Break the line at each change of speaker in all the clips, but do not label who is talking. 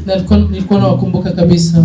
Nilikuwa nawakumbuka kabisa.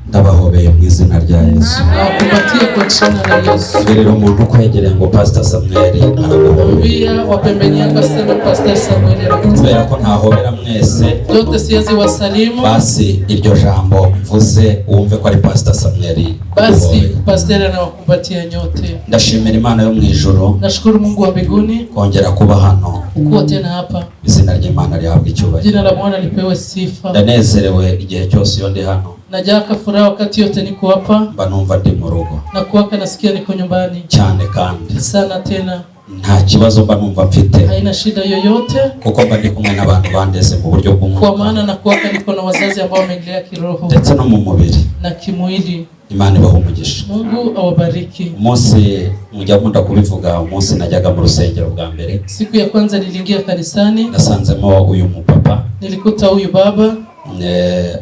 Ndabahobeye mu izina rya Yesu.
Nawakumbatia kwa jina la Yesu.
Mbwirira umuntu ukwegereye ngo Pastor Samuel araguhobeye.
Mwambia wa pembeni yako aseme Pastor Samuel anakuja.
Kubera ko ntahobera mwese,
Yote siwezi wasalimu.
basi iryo jambo mvuze wumve ko ari Pastor Samuel
Basi
uguhobeye.
pastor anawakumbatia nyote.
Ndashimira Imana yo mu ijuru
Nashukuru Mungu wa mbinguni
kongera kuba hano.
kuwa tena hapa.
Izina ry'Imana rihabwa icyubahiro.
Jina la Bwana lipewe sifa.
Ndanezerewe igihe cyose iyo ndi hano,
Najaka furaha wakati yote niko hapa
mba numva ndi mu rugo
na kuwaka nasikia niko nyumbani
cyane, kandi
sana tena,
nta kibazo mba numva mfite,
haina shida yoyote,
kuko mba ndi kumwe n'abantu bandeze mu buryo
kwa
bw'umwuka
maana na kuwaka niko na wazazi ambao wameendelea kiroho
ndetse no mu mubiri.
na kimwili.
Imana ibaha umugisha.
Mungu awabariki.
Umunsi mujya nkunda kubivuga, umunsi najyaga mu rusengero bwa mbere,
Siku ya kwanza niliingia kanisani,
nasanzemo uyu mupapa,
nilikuta huyu baba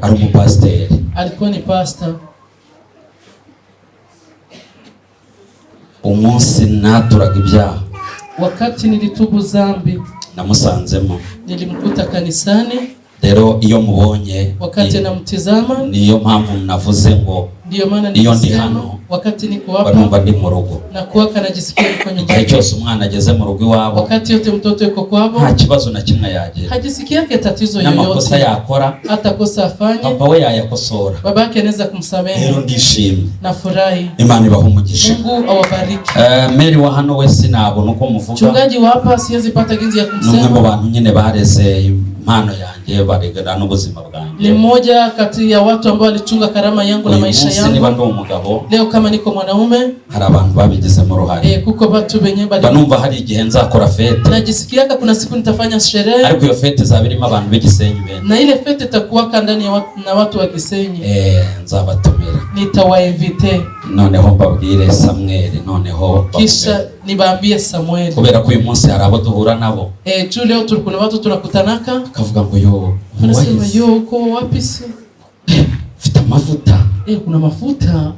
ari umupasiteri.
Alikuwa ni pastor.
Umunsi naturaga ibyaha,
Wakati nilitubu zambi,
namusanzemo.
Nilimkuta kanisani.
Rero iyo mubonye,
Wakati namtizama,
niyo mpamvu navuze ngo
ndiyo maana
iyo ndi
nilisema
hano,
wakati niko
mba
hapa
numva ndi mu rugo.
Na kuwaka najisikia niko
Igihe
nyumbani.
cyose umwana ageze mu rugo iwabo,
Wakati yote mtoto yuko kwabo,
nta kibazo na kimwe yagira,
hajisikiake tatizo
n'amakosa
yoyote,
yakora,
hata kosa afanye,
papa we yayakosora.
baba yake anaweza
Rero
kumsamehe.
ndishimye.
Nafurahi.
Imana ibaha umugisha.
Mungu awabariki.
Mary wa hano we sinabona uko muvuga.
Mchungaji wa hapa siwezi pata ginzi ya
Ni umwe mu
kumsema.
bantu nyine bareze impano yanjye, baregera n'ubuzima bwanjye.
Ni mmoja kati ya watu ambao walichunga karama yangu na
Uyu
maisha
munsi niba
yangu.
ndi umugabo,
Leo kama niko mwanaume,
hari abantu babigizemo uruhare.
kuko watu wenye
Mba
bali
numva hari igihe nzakora fête,
najisikiaka kuna siku nitafanya sherehe
ariko iyo fête izaba irimo abantu b'Igisenyi benshi.
Na ile fête itakuwaka ndani ya watu, na watu wa Gisenyi.
Nzabatumira,
Nitawainvite,
noneho mbabwire Samweli, noneho
kisha
bakumve.
nibaambie Samueli.
Kubera ko uyu munsi hari abo duhura nabo,
Juu leo kuna watu tunakutanaka,
akavuga ngo yo,
wanasema,
wahise
yo, uko wapi si?
ufite amavuta,
Kuna mafuta,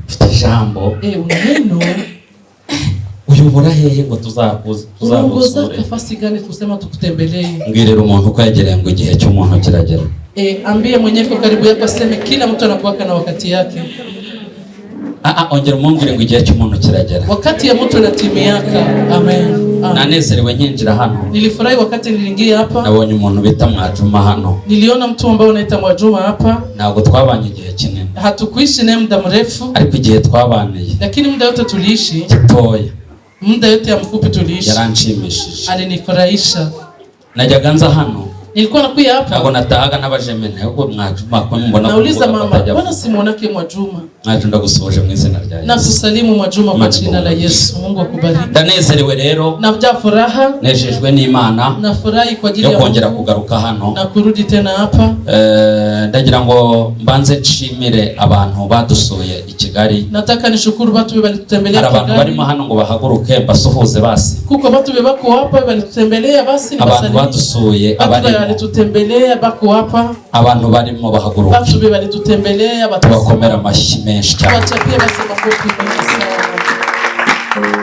ufite ijambo,
una neno,
uyobora hehe ngo tuzakuze
unaongoza
tuzagusure?
nafasi gani tusema tukutembelee?
Mbwirira umuntu ukwegereye ngo igihe cy'umuntu kiragera.
Ambie mwenyewe kwa karibu yako aseme kila mtu anakuwaka na wakati yake.
Ah, ah, ongera umumbwire ngo igihe cy'umuntu kiragera.
Wakati ya mtu na timu yake. Amen. Amen.
Nanezerewe nkinjira hano,
Nilifurahi wakati niliingia hapa,
nabonye umuntu bita Mwajuma hano.
Niliona mtu ambaye unaita Mwajuma hapa.
Ntabwo twabanye igihe kinini,
Hatukuishi naye muda mrefu,
ariko igihe twabaniye
lakini muda yote tuliishi,
gitoya,
muda yote ya mfupi tuliishi,
yaranshimishije.
Alinifurahisha.
Najyaga nza hano,
Nilikuwa nakuya hapa,
ntabwo natahaga n'abajemene, ahubwo Mwajuma ko mbona
nauliza
kuvuga
mama,
batajya.
mbona simuonake Mwajuma?
Mwajuma, ndagusuhuje mu izina rya
Na
Yesu.
kusalimu Mwajuma kwa
Mungu
jina la Yesu. Mungu akubariki.
Ndanezerewe rero,
Najaa furaha,
nejejwe n'Imana
nafurahi kwa ajili
yo
ya
kongera
Mungu
kugaruka hano.
Na kurudi tena hapa.
Ndagira ngo mbanze nshimire abantu badusuye i Kigali.
Nataka nishukuru watu walitutembelea
Hari abantu
Kigali.
barimo hano ngo bahaguruke mbasuhuze basi.
Kuko watu bako hapa walitutembelea, basi
Abantu
niwasalimie.
badusuye
Watu
abarimo,
walitutembelea bako hapa,
abantu barimo bahaguruke,
watu walitutembelea
tubakomere amashyi menshi cyane.
Tuwachapie basi makofi mengi sana.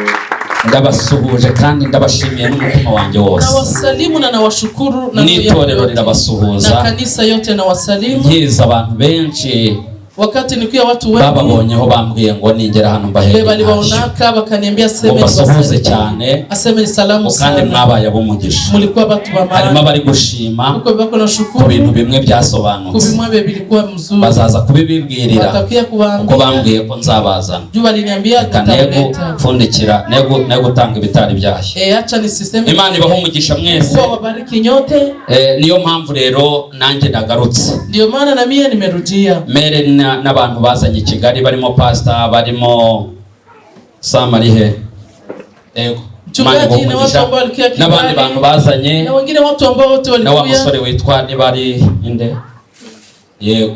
Ndabasuhuje kandi ndabashimiye n'umutima wanjye wose.
Nawasalimu na nawashukuru na
N'itorero
na
rirabasuhuza.
Kanisa yote nawasalimu.
Nkiza abantu benshi
Wakati nikuya watu wengi
bababonyeho bambwiye ngo ningera hano mbahere
be
intashyo,
baliwaonaka wakaniambia
ngo
aseme
mbasuhuze
niwasalimu.
cyane,
Aseme ni salamu
ngo kandi
sana.
mwabaye ab'umugisha.
Mulikuwa watu wa
Harimo
maana,
abari gushima
kuko bako na
ku bintu
shukuru
bimwe byasobanutse,
kubimwe vilikuwa mzuri,
bazaza kubibibwirira,
watakia
kuko
kuwaambia
bambwiye ko nzabazana.
juu waliniambia
Reka ne
nitamleta.
gupfundikira, ne gutanga ibitari byashya.
Acha nisiseme.
Imana ibahe umugisha mwese.
Kuwa wabariki nyote.
Niyo mpamvu rero nanjye nagarutse.
Ndio maana na mie nimerudia.
Mere n'abantu bazanye i Kigali, barimo pastor, barimo Samarihe, yego. Imana
Mchungaji
ibahe
na watu
umugisha.
ambao walikuwa
N'abandi
Kigali
bantu bazanye,
na wengine watu ambao wote
na wa
walikuya
musore witwa niba ari inde, yego.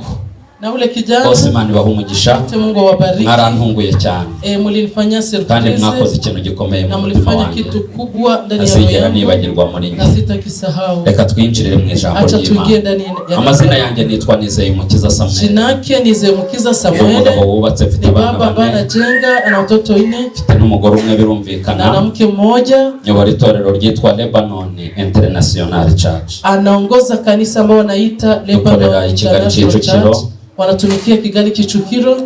Na ule kijana
Bose Imana ibaha umugisha.
Wote Mungu awabariki.
Mwarantunguye cyane
Mlinifanyia
kandi mwakoze
surprise
ikintu gikomeye
na
mu mutima
mlifanya
wanjye
kitu kubwa ndani ya roho
ntazigera
yangu
nibagirwa muri
na
njye.
sitakisahau.
Reka twinjirire mu ijambo
Acha tuingie
ry'Imana.
ndani ya
Amazina yanjye nitwa Nizeyumukiza Samuel.
Jina yake ni Nizeyumukiza
Ndi
Samuel,
umugabo wubatse, mfite
ni
abana
baba ambaye
bane,
anajenga, ana watoto 4
mfite n'umugore umwe
na
birumvikana.
ana mke mmoja.
Nyobora itorero ryitwa Lebanon International Church.
Anaongoza kanisa ambao wanaita
Dukorera
Lebanon
i Kigali
International
Kicukiro.
Church, wanatumikia Kigali Kicukiro.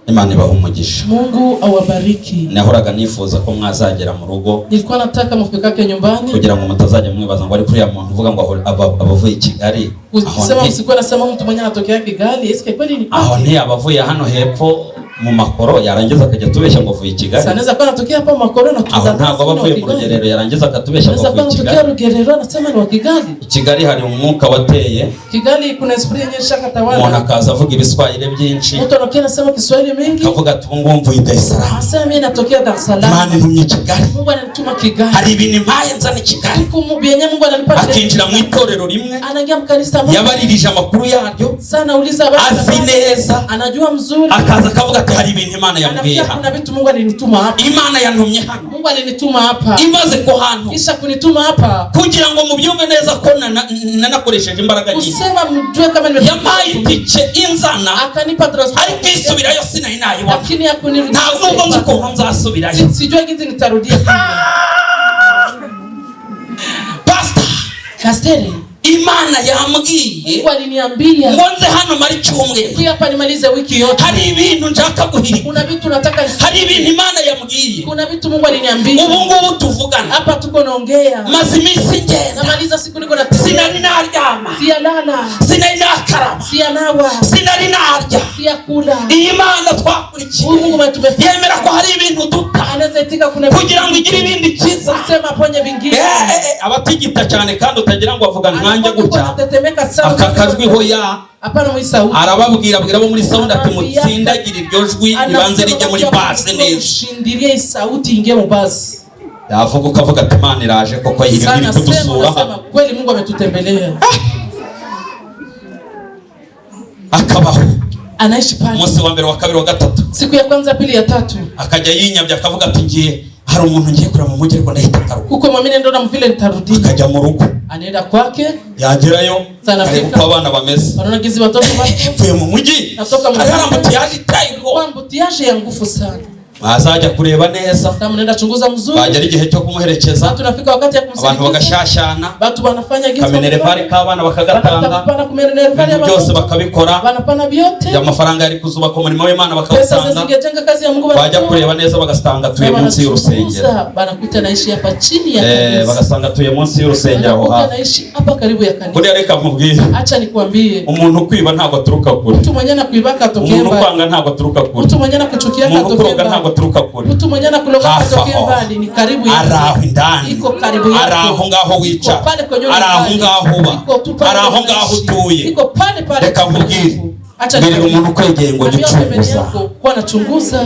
Imana ibaha umugisha.
Mungu awabariki.
Nahoraga nifuza ko mwazagera mu rugo
Nilikuwa nataka mfikake nyumbani
kugira ngo mutazajya mwibaza ngo ari kuriya muntu uvuga ngo abavuye i Kigali aho
kusema, msikuwa nasema mtu mwenye anatokea Kigali, eske kweli ni
aho ntiyaba avuye hano hepfo mu makoro yarangiza akajya atubeshya ngo avuye i Kigali.
Sasa anaweza kuwa anatokea hapa Makoro na
Aho ntabwo aba avuye mu Rugerero yarangiza akatubeshya ngo
Anaweza kuwa
avuye i
anatokea
Kigali.
Rugerero anasema ni wa Kigali.
I Kigali hari umwuka wateye,
Kigali kuna esprit yenye shaka
umuntu
tawala.
akaza avuga ibiswahili byinshi,
Mtu anatokea anasema Kiswahili mingi.
akavuga ati ubu ngubu mvuye i Dar es Salaam,
Anasema mimi natokea Dar es Salaam.
Imana intumye i Kigali,
Mungu ananituma Kigali.
hari ibintu impaye nzana i Kigali.
Huku yenye Mungu ananipa.
Akinjira mu itorero rimwe
Anaingia mkanisa moja.
yabaririje amakuru yaryo,
Sana uliza habari.
azi neza,
Anajua mzuri.
akaza akavuga ati hari ibintu Imana yambwiye
Anafikia
hano,
kuna vitu Mungu alinituma hapa.
Imana yantumye hano,
Mungu alinituma hapa.
imaze ku hantu
Kisha kunituma hapa.
kugira ngo mubyumve neza ko nanakoresheje imbaraga nyinshi.
Kusema mjue kama nime
Yampaye itike inzana,
akanipa transport.
ariko isubirayo sinari nayibona,
Lakini hakunirudia.
nta nubwo nzi ukuntu nzasubirayo.
Sijui jinsi nitarudia.
Pastor,
Kasteri,
Imana yambwiye
Mungu aliniambia
ngo nze hano mara icyumweru,
kuja hapa nimalize wiki yote.
hari ibintu nshaka guhirika,
Kuna vitu nataka
hari ibintu Imana yambwiye.
kuna vitu Mungu aliniambia.
Ubu ngubu tuvugana
Hapa tuko naongea.
maze iminsi ngenda,
Namaliza siku niko natembea.
sinari naryama,
Siyalala,
sinari nakaraba,
siyanawa,
sinari narya.
siyakula.
Iyi Mana twakurikiye
Huyu Mungu mwenye tumefika
yemera ko hari ibintu duta
anaweza itika kuna
kugira ngo igire ibindi cyiza.
kusema aponye vingine.
Abatigita cyane kandi utagira ngo avuga nkanjye
Anakuwa
gutya,
anatetemeka sana.
aka kajwi hoya
Hapana mwi sauti.
arababwira abwira abo muri sound ati mutsindagire iryo jwi ribanze rijye muri base neza.
Shindirie hii sauti ingie mu basi.
Yavuga ukavuga ati Imana iraje koko iri
Sana sema
kudusura
unasema
hano.
kweli Mungu ametutembelea.
Akabaho
Anaishi pale.
umunsi wa mbere, wa kabiri, wa gatatu,
Siku ya kwanza, pili, ya tatu.
akajya yinyabya akavuga ati ngiye hari umuntu ngiye kureba mu mujyi ariko ndahita ngaruka.
Kuko mwamini ndo namvile nitarudia.
Akajya mu rugo,
Anaenda kwake,
yagerayo
Sana
areba
Afrika.
uko abana bameze.
Wanaona gizi watoto wake.
Mvuye mu mujyi
Natoka mu
hari
mujyi.
ambutiyaje iteye ubwoba.
Kwa mbutiaje ya nguvu sana.
Bazajya kureba neza,
Sasa mnaenda chunguza mzuri.
bagera igihe cyo kumuherekeza,
Sasa tunafika wakati ya
abantu
kumsindikiza.
bagashyashyana,
Watu wanafanya gizi.
kaminerevare k'abana bakagatanga,
Wanapana kumenerevare
ibintu byose bakabikora,
Wanapana vyote.
amafaranga yari kuzubaka umurimo w'Imana
Pesa
bakawutanga,
zingejenga kazi ya Mungu
bajya
wanatoa.
kureba neza bagasanga atuye munsi y'urusengero.
Wanachunguza, wanakuta naishi hapa chini ya kanisa.
Bagasanga atuye munsi y'urusengero aho
Wanakuta
hafi.
naishi hapa karibu ya kanisa.
Buriya reka nkubwire,
Acha nikwambie,
umuntu ukwiba ntabwo aturuka kure,
mtu mwenye anakuibaka atokee
umuntu
mbali,
ukwanga ntabwo aturuka kure,
mtu mwenye anakuchukia
umuntu
atokee
ukuroga ntabwo
mbali,
aturuka kure,
mtu mwenye anakuloga
Hafi
atokee
aho.
mbali, ni karibu
ari
yako,
aho indani,
iko karibu yako,
ari aho ngaho
iko
wicara,
pale kwenye
ari aho
ulikaa,
ngaho uba,
iko tu pale
ari aho
kwenye
ngaho
unaishi,
utuye.
iko pale pale.
Reka nkubwire,
Acha
mbwirira
nikwambie,
umuntu ukwegeye ngo jya
ambia pembeni
ucunguza.
yako kuwa nachunguza.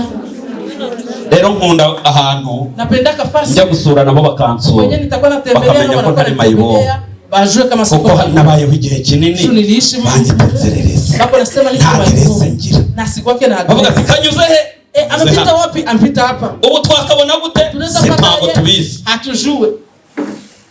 Rero nkunda ahantu
Napendaka fasi
njya gusura nabo bakansura,
kwenye nitakuwa natembelea
bakamenya
na
ko
wanakuwa
ntari mayibobo,
wanatembelea, bajue kama siko
kuko nabayeho igihe kinini
Juu niliishi
banyita inzererezi,
Bako nasema niko
nta
mayibobo.
aderese ngira.
Na siku yake na
Bavuga ati
address.
kanyuze he? Nyuze
Amepita
hano.
wapi? Amepita hapa.
Ubu twakabona gute?
Tunaweza
Si
pata
ntabwo
aje?
tubizi.
Hatujue.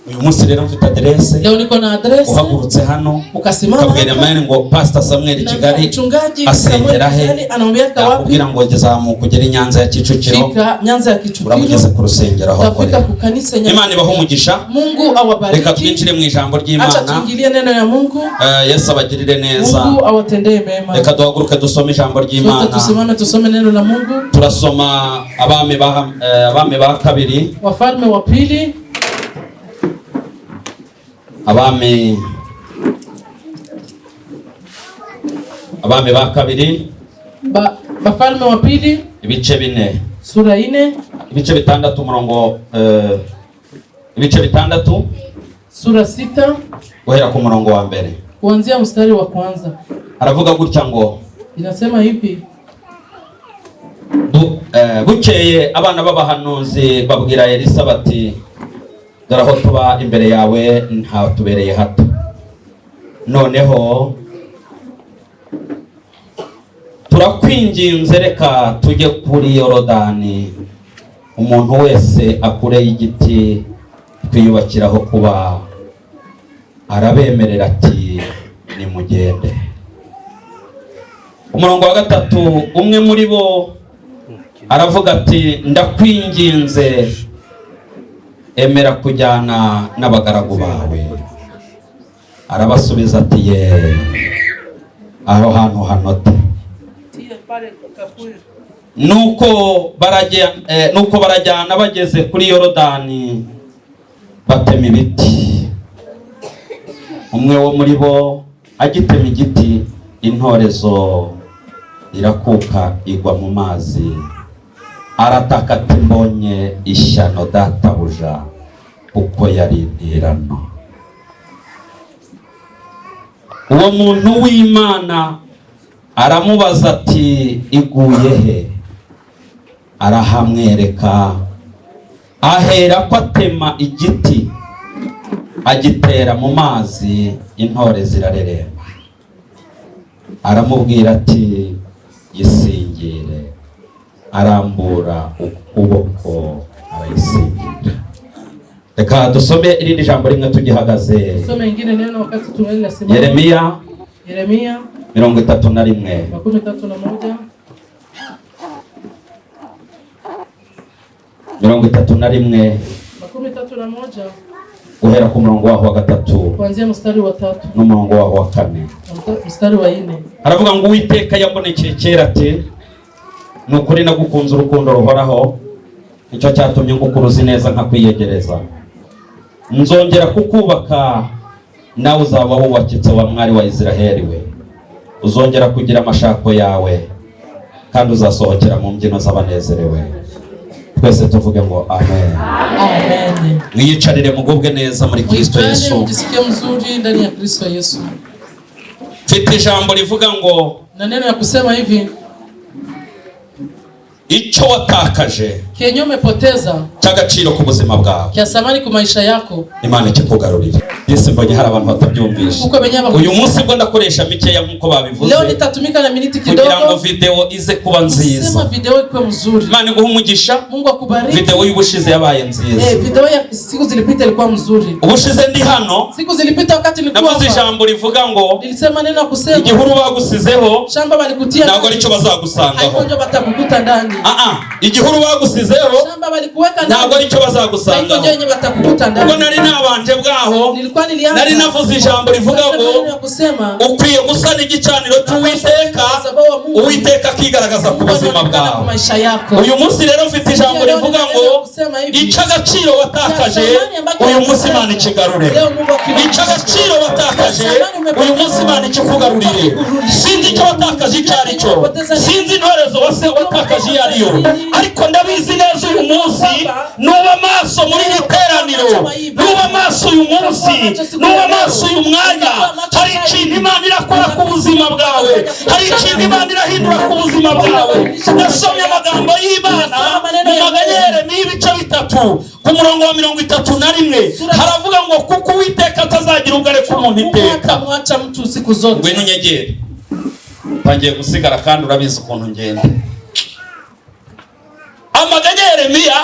Uyu munsi rero mfite aderese,
Leo niko na address.
uhagurutse hano
Ukasimama
ukabwira
hapa.
mani ngo Pastor Samuel
Na
Kigali
mchungaji
asengera
Samuel
he,
Kigali anaambia wapi?
yakubwira ngo zamuka ugere i Nyanza ya Kicukiro,
Fika Nyanza ya Kicukiro.
uramugeze ku rusengero aho
Utafika
akorera.
ku kanisa yenye.
Imana ibahe umugisha.
Mungu awabariki.
Reka twinjire mu ijambo
Acha
ry'Imana.
tuingilie neno ya Mungu.
Yesu abagirire neza.
Mungu awatendee mema.
Reka duhaguruke dusome ijambo
Sote
ry'Imana.
tusimame tusome neno la Mungu.
Turasoma Abami ba kabiri,
Wafalme wa pili,
Abami ba kabiri
Wafalme wa pili
ibice 4,
sura 4,
ibice 6 umurongo, ibice 6
sura 6
guhera ku murongo wa mbere.
kuanzia mstari wa kwanza.
Aravuga gutya ngo
Inasema hivi:
Bukeye abana b'abahanuzi babwira Elisa bati dore aho tuba imbere yawe nta tubereye hato, noneho Turakwinginze, reka tujye kuri Yorodani, umuntu wese akureyo igiti twiyubakiraho kuba. Arabemerera ati: "Nimugende." Umurongo wa 3, umwe muri bo aravuga ati: "Ndakwinginze, emera kujyana n'abagaragu bawe." Arabasubiza ati: "Ye, aho hantu hanote." Nuko barajyana, bageze kuri Yorodani batema ibiti. Umwe wo muri bo agitema igiti, intorezo irakuka igwa mu mazi. Arataka ati: "Mbonye ishyano, databuja, kuko yari intirano." Uwo muntu w'Imana aramubaza ati: "Iguye he?" Arahamwereka. Ahera ko atema igiti, agitera mu mazi, intore zirareremba. Aramubwira ati: "Yisingire." Arambura ukuboko arayisingira. Reka dusome irindi jambo rimwe tugihagaze.
Tusome ingine neno wakati tungali nasimama.
Yeremiya
Yeremia
31.
31.
31.
31.
Guhera ku murongo waho wa 3
kuanzia mstari wa 3
n'umurongo waho wa 4.
na mstari wa 4.
Aravuga ngo: "Uwiteka yambonekeye kera ati: 'Ni ukuri nagukunze urukundo ruhoraho, nicyo cyatumye ngukuruza neza nkakwiyegereza. Nzongera kukubaka, nawe uzaba wubakitse, wa mwari wa Israheli we. Uzongera kugira amashako yawe, kandi uzasohokera mu mbyino z'abanezerewe.'" Twese tuvuge ngo amen.
Amen.
Mwiyicarire, mugubwe neza muri Kristo
Mwikale
Yesu.
mjisikie mzuri ndani ya Kristo Yesu.
Mfite ijambo rivuga ngo
Na neno ya kusema hivi:
icyo watakaje
kenye umepoteza
cy'agaciro ku buzima bwawe,
kya thamani kwa maisha yako,
Imana ikikugarurira. Yesu, mbonye hari abantu batabyumvisha.
Kuko benye
Uyu munsi bwo ndakoresha mikeya nk'uko babivuze
leo nitatumika na miniti
kugira ngo
kidogo
video ize kuba nziza.
sema video ikuwe mzuri.
Imana iguhe umugisha.
Mungu akubariki.
Video y'ubushize yabaye nziza.
Video ya siku zilipita ilikuwa mzuri.
Ubushize ndi hano
Siku zilipita wakati nilikuwa
navuze
hapa,
ijambo rivuga ngo
nilisema neno ya kusema
igihuru bagusizeho
shamba balikutia
ntabwo aricyo bazagusangaho.
Haiko ndio batakukuta ndani.
Ah ah, igihuru bagusizeho
Shamba balikuweka ndani,
ntabwo aricyo
haiko
bazagusangaho.
ndio yenye batakukuta
Ubwo
ndani.
nari nabanje bwaho,
Nilikuwa nilianza
nari navuze ijambo rivuga
Nasema
ngo
neno ya kusema
ukwiye gusana igicaniro cy'Uwiteka, Uwiteka akigaragaza ku
Mungu
buzima
anaonekana kwa
bwawe.
maisha yako.
Uyu munsi rero mfite ijambo rivuga ngo icy'agaciro watakaje, uyu munsi Imana ikigarure. Icy'agaciro watakaje, uyu munsi Imana ikikugarurire. Sinzi icyo watakaje icyo ari cyo, sinzi intorezo wase watakaje iyo ari yo, ariko ndabizi neza, uyu munsi nuba maso muri iri teraniro, nuba maso uyu munsi, nuba maso uyu mwanya, hari ikintu Imana irakora ku buzima bwawe, hari ikintu Imana irahindura ku buzima bwawe. Nasomye amagambo y'Imana mu maganya Yeremiya ibice 3 ku murongo wa 31, haravuga ngo: "Kuko Uwiteka atazagira ubwo areka umuntu
Mungu
iteka."
hatamwacha mtu siku zote.
Ngwino unyegere, ntangiye gusigara kandi urabizi ukuntu ngenda. Amaganya Yeremiya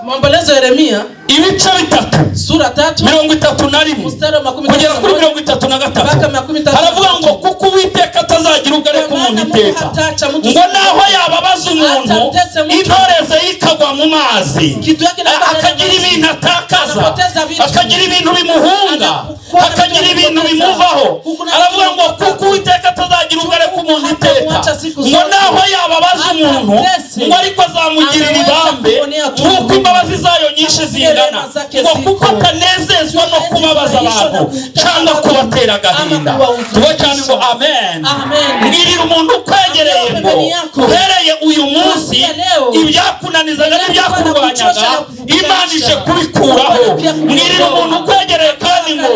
Maombolezo ya Yeremia
ibice 3,
sura 3
31
mstari wa makumi
kugera
tatu
kuri
na moja
33,
mpaka 33.
Haravuga ngo: "Kuko Uwiteka atazagira ubwo areka
Kwa
umuntu
maana Mungu
iteka,
hataacha mtu
ngo naho yababaza umuntu,
Atamtese mtu.
intorezo ye ikagwa mu mazi,
Kitu yake inakuwa
akagira ibintu atakaza,
Anapoteza vitu.
akagira ibintu bimuhunga,
Anakuwa na
akagira
vitu
ibintu
anapoteza.
bimuvaho."
Kuna
Aravuga
vitu
ngo: "Kuko Uwiteka atazagira ubwo areka umuntu iteka,
Hatamwacha siku
ngo
zote.
naho yababaza umuntu,
Atamtese.
ngo ariko azamugirira
Anaweza
ibambe
kuonea tu.
nk'uko imbabazi zayo nyinshi zingana,
Rehema zake
ngo
ziko.
kuko atanezezwa no kubabaza abantu cyangwa kubatera agahinda."
Ama kuwahuzunisha.
Tuve cyane ngo amen.
Amen.
Mbwirira umuntu ukwegereye ngo
Pembeni yako.
uhereye uyu munsi,
Kuanzia leo,
ibyakunanizaga n'ibyakurwanyaga, Imana ije kubikuraho. Mbwirira umuntu ukwegereye kandi ngo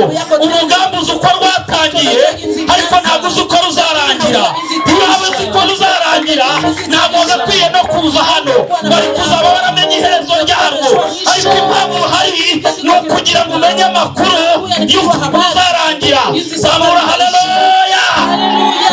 urugamba uzi uko rwatangiye, ariko ntabwo uzi uko ruzarangira. Iyo waba uzi uko ruzarangira, ntabwo wagakwiye no kuza hano, bari kuzaba baramenye iherezo ryarwo. Ariko impamvu hari ni ukugira ngo umenye amakuru y'uko ruzarangira. Zamura haleluya.
Haleluya.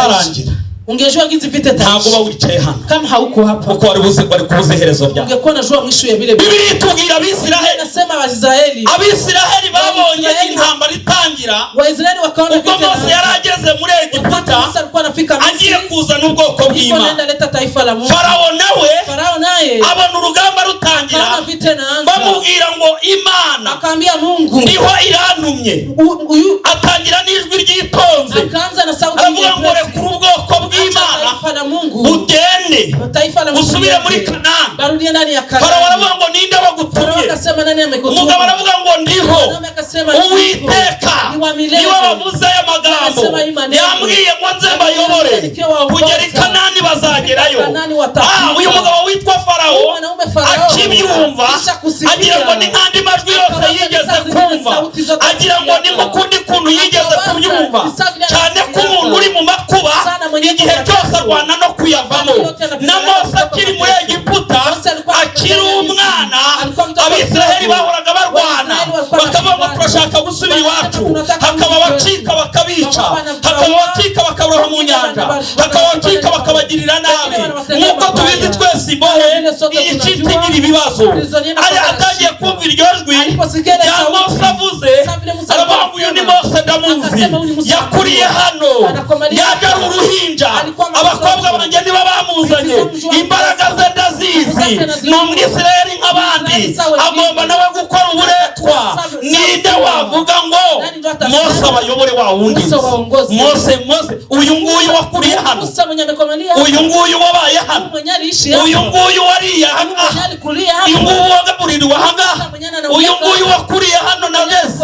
zizarangira
Ungejua gizi vita
ntabwo uba
itaisha
wicaye hano
kama hauko hapa,
kuko wari buzi wari kubuza iherezo ryawe.
ungekuwa unajua mwisho ya vile vita.
Bibiliya itubwira Abisiraheli.
Nasema Waisraeli,
Abisiraheli babonye intambara itangira
Waisraeli wakaona
ubwo
vita
Mose
inaanza.
yari ageze muri
Wakati
Egiputa
Musa alikuwa anafika
agiye
Misri,
kuzana ubwoko
iko
bw'Imana.
naenda leta taifa la Mungu.
Farawo nawe
Farao naye
abona urugamba rutangira,
kaona vita inaanza,
bamubwira ngo Imana
akaambia Mungu
niho irantumye.
Huyu
Atangira n'ijwi ryitonze
akaanza na sauti
aravuga ngo
nyepesi,
rekura ubwoko
acha
bw'Imana
taifa la Mungu,
ugende
taifa la Mungu
usubire muri
liende.
Kanani.
Barudie ndani ya
Farawo
Kanaani.
aravuga ngo ninde
Farao
wagutumye?
akasema nani
Umugabo
amekutuma?
aravuga ngo ndiho
Mwanaume akasema ni Mungu,
Uwiteka
ni wa milele.
niwe wavuze aya magambo,
Anasema hii maneno.
yambwiye ngo nze mbayobore
Nikiwaongoza.
kugera i Kanani bazagerayo.
Kanani watafika.
Ah, uyu mugabo witwa Farawo
Huyu mwanaume Farao
akibyumva
kisha kusikia.
agira ngo ni nk'andi majwi yose
Akabaza
yigeze
ni saa zingine
kumva,
sauti zote
agira ngo ni
zisikia.
mukundi kuntu yigeze
Akabaza
kubyumva,
ni saa vile
cyane ko
anasikia.
umuntu uri mu makuba
Sana mwenye
igihe
kuwa
cyose
mateso.
arwana no kuyavamo.
Wakati yote anapigana
Na Mose
kutoka
akiri muri
mateso.
Egiputa
Mose alikuwa
akiri
anapigana Misri.
umwana,
Alikuwa mtoto
Abisiraheli
mdogo.
bahoraga barwana
Waisraeli walikuwa
bakavuga ngo
wanapigana.
turashaka gusubira iwacu.
Wanasema tunataka
Hakaba
kurudi
abacika bakabica,
Bamwe banatawala.
hakaba abacika bakaroha mu nyanja, hakaba abacika bakabagirira nabi.
Wengine
Nk'uko tubizi twese imbohe
Wengine sote
iyi
tunajua.
cita igira ibibazo.
Prisoner
Ari
anapata
atangiye
shida.
kumva iryo jwi
Aliposikia ile
rya
sauti,
Mose avuze,
sasa vile Musa
aravuga ngo uyu ni Mose ndamuzi,
Akasema huyu ni Musa
yakuriye hano,
Anakomalia
yaje ari uruhinja,
Alikuwa mtoto.
abakobwa banjye nibo bamuzanye,
Mtoto.
imbaraga ze ndazizi,
Zake ndazizi.
ni Umwisirayeli nk'abandi,
Israeli sawa wengine.
agomba nawe gukora uburetwa. Ninde wavuga ngo
Nani ndo atasema?
Mose abayobore wa wundi?
Musa waongoze.
Mose, Mose uyu nguyu wakuriye hano,
Musa mwenye amekomalia hapa,
uyu nguyu wabaye hano,
mwenye aliishi hapa,
uyu nguyu wariye
mwenye
aha,
alikulia hapa,
uyu nguyu wagabuririwe ahangaha, uyu nguyu wakuriye hano nageze,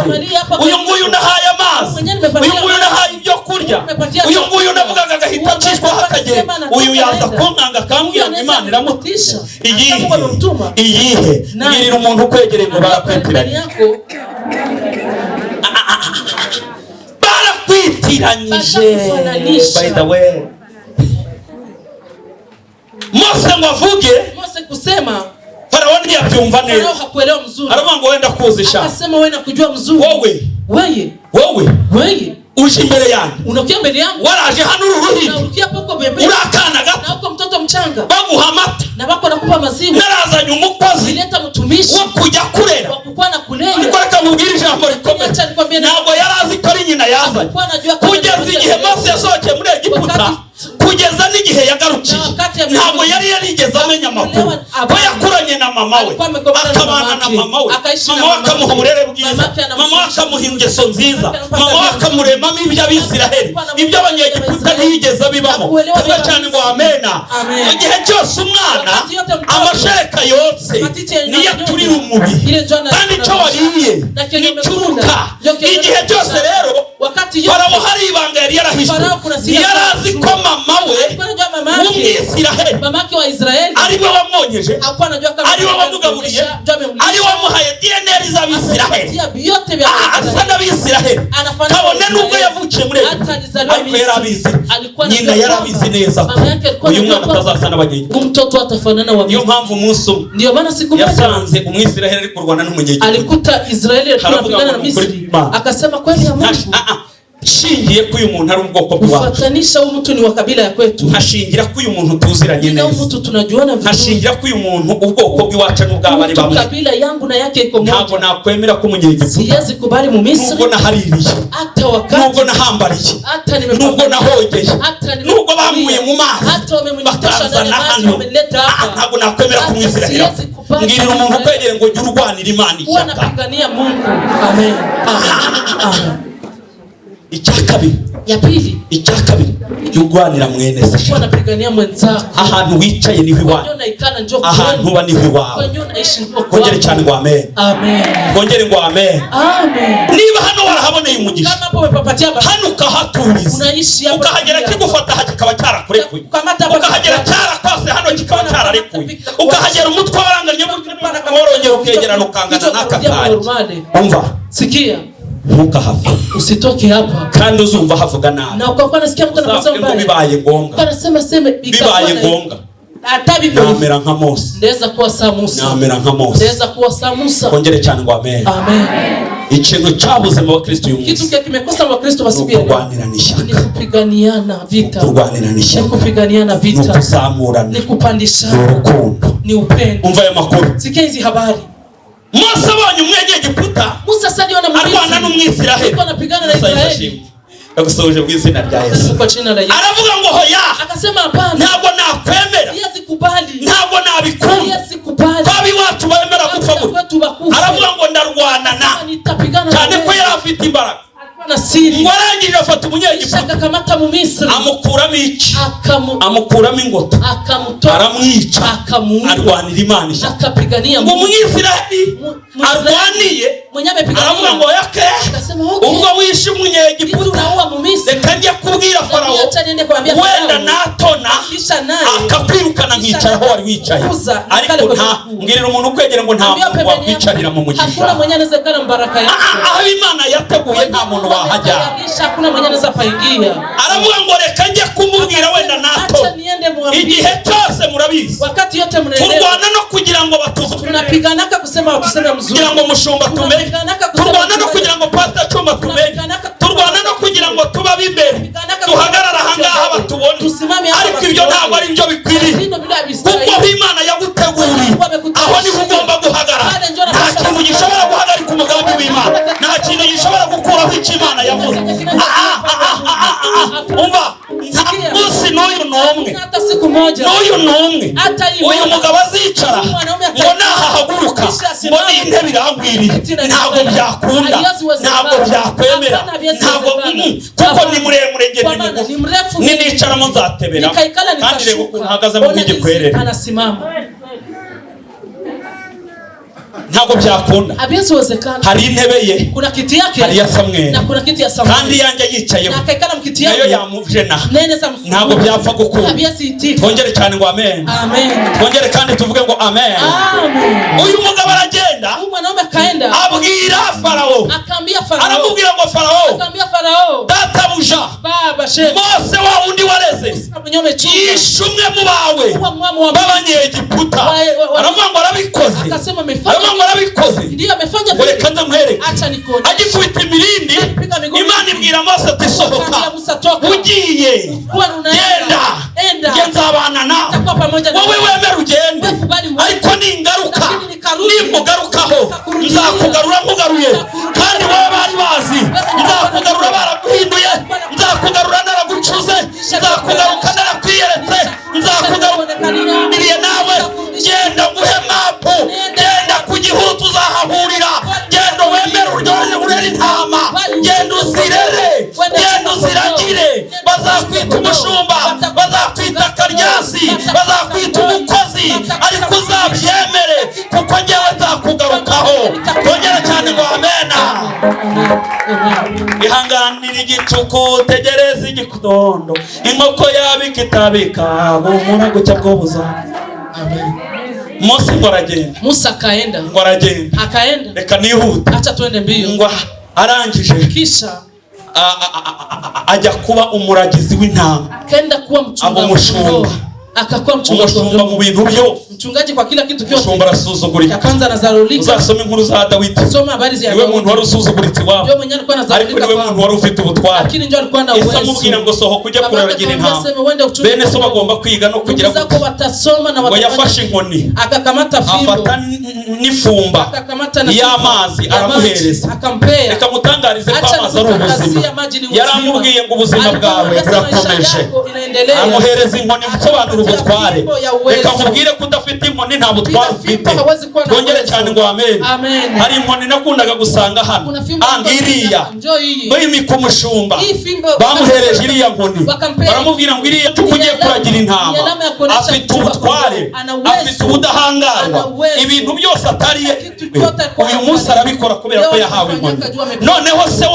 uyu nguyu nahaye amazi, uyu nguyu nahaye ibyo kurya, uyu nguyu navugaga agahita acishwaho akagenda, uyu yaza kunkanga akambwira ngo Imana iramutisha. Iyihe? Iyihe? Mbwirira umuntu ukwegereye ngo
Ambia
barakwitiranye.
jirani yako
Barakwitiranyije.
Bashakufananisha.
By the way, Mose ngo avuge,
Mose kusema
Farawo ntiyabyumva
Farao
neza,
hakuelewa mzuri,
aravuga ngo wenda kuzisha
akasema wewe nakujua mzuri,
wowe,
wewe
wowe
wewe
uje imbere yanjye
unakuja mbele yangu
waraje hano uri
na
uruhinja,
urukia hapo uko pembeni
uri akana gato,
na uko mtoto mchanga
baguha amata,
na wako nakupa maziwa,
narazanye umukozi
nileta mtumishi
wo kujya kurera.
wa kukuwa na kulea.
Ariko reka mubwire ijambo rikomeye,
Acha nikwambie na-
ntabwo yari azi ko ari nyina yazanye
Hakuwa anajua kama
kugeza
ni
igihe Mose yasohokeye muri Egiputa, kugeza n'igihe yagarukiye, ntabwo yari yarigeze amenya amakuru ko yakuranye na mama we, akabana na mama we, mama we akamuha uburere bwiza, mama we akamuha ingeso nziza, mama we akamuremamo iby'Abisiraheli, iby'Abanyegiputa ntiyigeze abibamo. Tuvuge cyane ngo amena. Igihe cyose umwana amashereka yotse niyo aturira umubiri, kandi icyo wariye nicuruka. Igihe cyose rero
Wakati yote
Farawo hari ibanga yari yarahishwe, yari azi ko mama we
alikuwa anajua mama yake,
w'Umwisiraheli
mamake wa Israeli
ari we wamwonkeje,
hakuwa anajua kama
ari we wamugaburiye,
ndio amemlisha,
ari we wamuhaye DNA z'Abisiraheli.
amempatia vyote vya
Ah, asa
Israeli.
n'Abisiraheli
Anafanana
kabone
na
nubwo
Israeli.
yavukiye muri
Hata
Egiputa,
alizaliwa
ariko yari
Misri.
abizi,
Alikuwa
nyina
anajua
yari
kwamba
abizi neza ko
mama yake alikuwa
uyu
anajua
mwana
kwamba
atazasa n'Abanyegiputa.
huyu mtoto atafanana wa
Niyo
Misri.
mpamvu umunsi umwe
Ndio maana siku moja
yasanze Umwisiraheli ari kurwana n'Umunyegiputa,
alikuta Israeli alikuwa
Aravuga
anapigana na
ngo ni ukuri
Misri,
kw'Imana.
akasema kweli ya Mungu,
Nshingiye ko uyu muntu ari ubwoko bw'iwacu,
kufuatanisha huyu mtu ni wa kabila ya kwetu,
nkashingira ko uyu muntu tuziranye
na huyu
neza,
mtu tunajuana vizuri,
nkashingira ko uyu muntu ubwoko bw'iwacu n'ubwabo ari
mtu
bamwe,
kabila yangu na yake iko
ntabwo
moja.
nakwemera ko Umunyegiputa,
Siwezi kubali mu Misri
nubwo nahaririye,
hata
nubwo
wakati
nahambariye,
hata
nubwo
nimepambana,
nahogeye,
hata
nubwo bankuye mu mazi
hata wamenitosha ndani
bakanzana
ya maji
hano,
wamenileta
Ah,
hapa,
ntabwo nakwemera ko
Hata
Umwisiraheli.
siwezi kubali
Mbwirira umuntu ukwegereye ngo jya urwanira Imana
huwa
ishyaka.
napigania Mungu. Amen. Amen.
Icya kabiri,
Ya pili,
icya kabiri, jya urwanira mwene se.
huwa napigania mwenzako.
Ahantu wicaye niho
Kwenye
iwanyu,
unaikala njoo
ahantu
kwenu,
uba niho iwawe.
kwenye unaishi njoo
Kongere
kwako.
cyane ngo amen,
Amen.
kongere ngo amen.
Amen.
Niba hano warahaboneye umugisha,
Kama hapo umepapatia baraka,
hano ukahaturiza,
unaishi hapo,
ukahagera kigufata aha kikaba cyarakurekuye,
Ukamata hapa
ukahagera cyarakwase hano kikaba cyararekuye, ukahagera umutwe waranganye warongera ukegerana ukangana n'aka kanya. Umva,
Sikia,
ntukahave
usitoke hapa
kandi uzumva havuga nabi,
na ukakuwa nasikia mtu anapasa
uzavuge ngo
mbaya,
bibaye ngombwa,
anasema seme
bibaye ngombwa
hata biko
namera nka Mose,
ndaweza kuwa saa Musa,
namera nka Mose.
ndaweza kuwa saa Musa.
Kongere cyane ngo amen.
Amen.
Ikintu cyabuze mu bakristo uyu
Kitu
munsi
kile kimekosa wa Kristo wa
ni
siku ya leo
ukurwanirana
ni
ishyaka,
kupiganiana vita,
kurwanirana
ni
ishyaka,
kupiganiana
ni
vita,
ukuzamurana,
ni
ni
kupandishana,
urukundo.
ni upendo.
Umva aya makuru.
Sikia hizi habari.
Mose abonye umwenyegiputa
Musa sasa aliona
arwana
Mmisri
n'Umwisiraheli,
alikuwa anapigana na
Musa
Israeli
yifashishije. Ndagusuhuje mu izina rya Yesu.
kwa jina la Yesu.
Aravuga ngo hoya,
Akasema hapana,
ntabwo nakwemera,
siwezi kubali,
ntabwo nabikunda
siwezi kubali
ko ab'iwacu bemera gupfa
Kabla
gutya.
kwetu bakufe.
Aravuga ngo ndarwana na
Nitapigana na
cyane ko
wewe.
yari afite imbaraga.
Alikuwa na siri.
Ngo arangije afata
Kisha
umunyegiputa
akakamata mu Misri
amukuramo iki?
akamu
Amukuramo ingoto,
akamutoa
aramwica,
akamuua
arwanira Imana ishyaka.
akapigania
Ngo
Mungu.
Umwisiraheli arwaniye
Mwenye
aravuga
amepigania
ngo yake,
akasema okay,
ubwo wishe
kitu
umunyegiputa,
unaua mu Misri,
reka njye kubwira Farawo,
acha niende kuambia
wenda
Farao,
natona
kisha naye
akakwirukana nkicara aho wari wicaye. Ariko nta mbwirira umuntu ukwegera ngo nta
ambia
muntu
pembeni
wakwicarira mu
yako,
mugisha.
hakuna mwenye anaweza kana mbaraka yako.
Aho Imana yateguye nta muntu wahajya.
Tayarisha, hakuna mwenye anaweza paingia.
Aravuga ngo reka njye kumubwira wenda nato.
Acha niende mwambie.
Igihe cyose murabizi,
Wakati yote mnaelewa,
turwana no kugira ngo batuvuge,
tunapiganaka kusema watuseme mzuri,
kugira ngo mushumba tumenye, turwana no kugira ngo pastor Cyuma tumenye, turwana no kugira ngo tube ab'imbere, duhagarare ahangaha batubone. Ariko ibyo ntabwo ari byo bikwiriye,
vino bila
kuko
bistahili.
aho Imana yaguteguriye aho niho ugomba guhagarara. Nta kintu gishobora guhagarika umugambi w'Imana, nta kintu gishobora gukuraho icyo Imana yavuze. Ah, ah, ah, ah, ah, ah. Umva, nta munsi n'uyu n'umwe,
Hata siku moja
n'uyu n'umwe
hata hii
uyu
moja.
mugabo azicara ngo nahahaguruka ngo n'intebe irangwiriye. Ntabwo byakunda, ntabwo byakwemera, ntabwo kuko ni muremure, njye
Kwa
ni
maana ni
mugufi,
mrefu
ninicaramo nzatebera.
nikaikala
Kandi reba ukuntu
nitashuka.
ahagazemo
Ona jinsi
nk'igikwerere.
anasimama,
Ntabwo byakunda.
haviwezi wezekana.
Hari intebe ye,
Kuna kiti yake
hari iya Samweli,
na kuna kiti ya
kandi
Samueli
iyanjye yicayeho
na akaikala mkiti
nayo
yake
yamujena,
nene za msukumo.
ntabwo byapfa gukunda.
Haviwezi itika.
Twongere cyane ngo amen.
Amen.
Twongere kandi tuvuge ngo amen.
Amen.
Uyu mugabo aragenda
Huyu mwanaume akaenda
abwira Farawo,
akaambia Farao,
aramubwira ngo Farawo,
akaambia Farao,
databuja
baba shefu
Mose wa wundi wareze
mwenyewe umechunga
yishe umwe mu bawe
kuwa mwamu wa
b'abanyegiputa. Aravuga ngo arabikoze,
akasema amefanya,
aravuga ngo arabikoze,
ndiyo amefanya
ngo
vile.
reka nze nkwereke.
Acha nikuone.
Agikubita imirindi, Imana ibwira Mose ati sohoka,
Akaambia Musa, toka,
ugiye,
kuwa unaenda,
genda,
enda,
njye nzabana nawe,
nitakuwa pamoja na
wowe
wewe.
wemere ugende,
Wewe kubali uende.
ariko ningaruka,
Lakini nikarudi,
nimugarukaho
nitakurudia.
nzakugarura nkugaruye, kandi wowe bari bazi nzakugarura baraguhinduye, nzakugarura naragucuze, nzakugaruka narakwiyeretse, nzakugaruriye nawe. Genda nguhe mapu, genda ku gihutu uzahahurira, genda wemere uryohe urere intama, genda uzirere, genda uziragire, bazakwita umushumba, bazakwita karyasi, bazakwita umukozi, ariko uzabyemere kuko ngewe nzakugarukaho. Twongere cyane ngo amena.
Amen.
Ihanganira igicuku, utegereze igitondo, inkoko yabika itabika, bumura gucya bwo buzana.
Amen.
Mose ngo aragenda,
Musa akaenda,
ngo aragenda,
akaenda.
Reka nihute.
Acha tuende mbio.
Ngo arangije
Kisha
ajya kuba umuragizi w'intama,
akaenda kuwa mchunga
Abo mushumba.
kondoo, akakuwa mchunga
umushumba
kondoo,
mu bintu byose.
mchungaji kwa kila kitu kyote.
Umushumba
Ya
arasuzugurika.
kwanza anazarulika.
Uzasome inkuru za Dawidi,
Soma habari za
niwe muntu
Daudi.
wari usuzuguritse iwabo,
Ndio mwenyewe alikuwa
ariko
anazarulika
niwe muntu
kwao,
wari ufite ubutware.
lakini ndio alikuwa na
Yesu
uwezo.
amubwira ngo sohoka ujye
Babake
kuraragira
akamwambia
intama,
aseme uende uchunge
bene so
kondoo.
bagomba kwiga no kugira
Ndugu zako watasoma na
ngo
watafanya.
yafashe inkoni,
Akakamata fimbo,
afata n'ifumba
akakamata na
y'amazi
chupa ya
aramuhereza.
maji, akampea.
Reka mutangarize ko
Acha
amazi ari
nikutangazia
ubuzima.
maji ni uzima.
Yaramubwiye ngo ubuzima
Alikuwa
bwawe
anasema maisha
burakomeje,
yako inaendelea.
amuhereza inkoni isobanura ubutware.
Fimbo ya uwezo.
Reka nkubwire ko udafite inkoni nta butware
Bila
ufite.
fimbo hawezi kuwa na
Twongere
uwezo.
cyane ngo amen.
Amen.
Hari inkoni nakundaga gusanga hano,
Kuna fimbo
Ah, ngiriya
njoo hii.
bimika umushumba,
Hii fimbo
bamuhereje iriya nkoni,
Wakampea.
baramubwira ngo iriya cupa ugiye kuragira intama,
Ni alama ya kuonesha
afite
mchunga
ubutware,
kondoo. Ana uwezo.
afite ubudahangarwa,
Ana uwezo.
ibintu byose atariye.
Kitu chote alikuwa
Uyu munsi arabikora kubera ko
Leo
yahawe inkoni.
anafanyaka juu amepewa.
Noneho se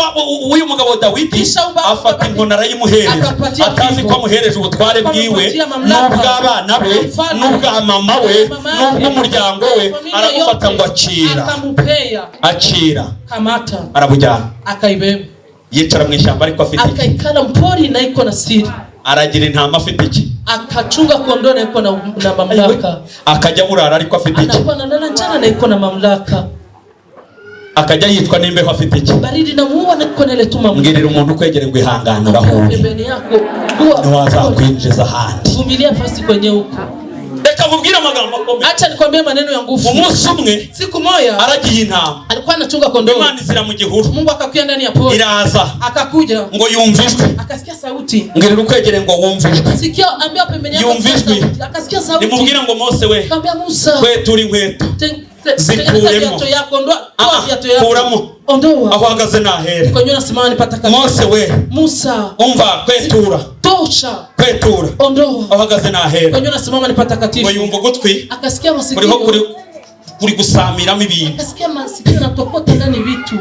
w'uyu mugabo Dawidi
Kisha
afata inkoni arayimuhereza,
akampatia
atazi
fimbo.
ko amuhereje ubutware bwiwe
Akampatia mamlaka.
n'ubw'abana be,
Mfalme.
n'ubwa mama we,
Mama yake.
n'ubw'umuryango we.
Familia
Aramufata
yote.
ngo akira,
Akamupea,
akira,
kamata,
arabujyana,
akaibeba,
yicara mu ishyamba ariko afite iki?
akaikala mpori na iko na siri,
Aragira intama afite iki?
akachunga kondoo na iko na mamlaka,
Akajya burara ariko afite iki?
anakuwa analala njana na iko na mamlaka,
Akajya yicwa n'imbeho afite iki?
Baridi namuua na konele tuma.
Mbwirira umuntu ukwegere ngo ihangane aho uri,
Pembeni yako kuwa
ntiwazakwinjiza ahandi.
Vumilia fasi kwenye huko.
Reka mubwire amagambo akomeye.
Acha nikwambie maneno ya nguvu.
Umunsi umwe
Siku moja
aragiye intama,
alikuwa anachunga kondoo.
Imana izira mu gihuru.
Mungu akakuja ndani ya pori.
Iraza
Akakuja
ngo yumve ijwi.
Akasikia sauti.
Mbwirira ukwegere ngo wumve ijwi.
Sikia, ambia pembeni yako
Yumva
akasikia
ijwi.
sauti. Akasikia sauti.
Nimubwire ngo Mose we,
Akamwambia Musa,
kwetura inkweto.
Tengeneza
Zikuremo.
viatu yako, ondoa toa
Ah,
viatu yako.
kuramo.
Ondoa.
Aho uhagaze nahera.
Kwenye unasimama ni patakatifu.
Mose we,
Musa,
umva, kwetura,
tosha,
kwetura,
ondoa.
aho uhagaze nahera.
Kwenye unasimama ni
Ngo
patakatifu.
yumva ugutwi
Akasikia
kuriho kuri
masikio.
kuri gusamiramo ibintu.
Akasikia masikio yanatokota ndani vitu.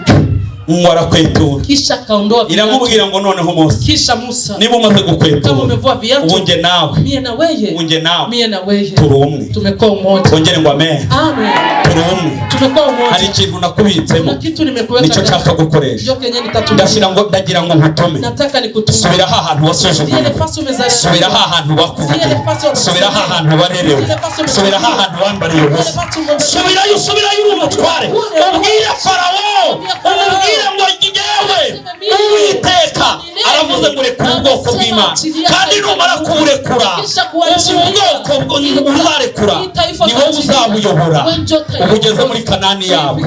Ngo arakwetura.
Kisha akaondoa viatu.
Iramubwira ngo noneho Mose,
Kisha Musa,
niba umaze
kama
gukwetura,
umevua
ubu
viatu,
njye nawe,
mie na weye,
ubu njye nawe
mie na weye
turi umwe.
Tumekuwa umoja.
Twongere ngo amen.
Amen.
Turi umwe.
Tumekuwa
Hari
umoja.
ikintu nakubitsemo,
Kuna kitu nimekuweka
nicyo
ndani.
nshaka gukoresha.
Ndio kenye nitatumia.
Ndashira ngo ndagira ngo nkutume.
Nataka nikutume.
Subira ha hantu wasuzuguwe,
Zile fasi umezaliwa.
subira ha hantu bakuvugiye, subira ha hantu barerewe, subira ha hantu bambariye ubusa, subirayo, subirayo uri umutware, ubwire Farawo, umubwire ngo njyewe Uwiteka aravuze ngo rekura ubwoko bw'Imana, kandi numara kuburekura, ubu bwoko uzarekura ni wowe uzabuyobora ubugeze muri Kanani yabo.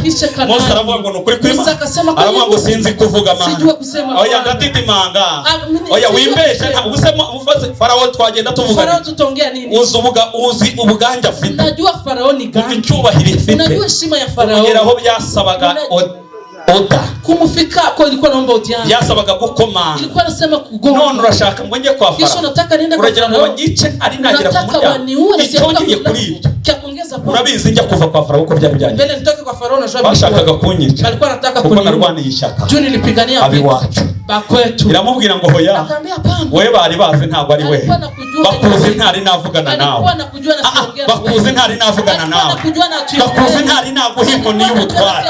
Mose aravuga ngo ni ukuri kw'Imana, aravuga ngo sinzi kuvuga mana, oya ndadidimanga, oya wimbeshe, nta ubuse ufase Farawo twagenda tuvugana.
Farao tutaongea nini?
Uzi ubuga uzi ubuganja afite,
Unajua Farao ni
uzi
gani?
icyubahiro ifite.
Unajua heshima ya Farao.
Kugeraho byasabaga order,
Kumufika kwa ilikuwa naomba utiani.
byasabaga gukomanga.
Ilikuwa nasema
None
kugonga.
urashaka ngo njye kwa
Kisha
Farawo,
unataka niende kwa
uragira ngo
Farao.
banyice ari nagera ku
Unataka
muryango.
waniue na
Icyongeye kuri ibyo,
Kia kuongeza kwa.
urabizi njya kuva kwa Farawo uko byari byagenze.
Mbele nitoke kwa Farao, najua
Bashakaga kunyica
alikuwa anataka
kuko
kuniua.
narwaniye ishyaka
Juu nilipigania
abiwacu.
bakwetu.
Iramubwira ngo hoya,
Akaambia hapana.
wowe bari bazi ntabwo ari we.
Alikuwa anakujua.
Bakuzi ntari navugana nawe.
Alikuwa anakujua na
Ah, ah,
siongea na wewe.
bakuzi ntari navugana
Alikuwa
nawe.
anakujua na atuongea.
Bakuzi ntari naguha inkoni y'ubutware.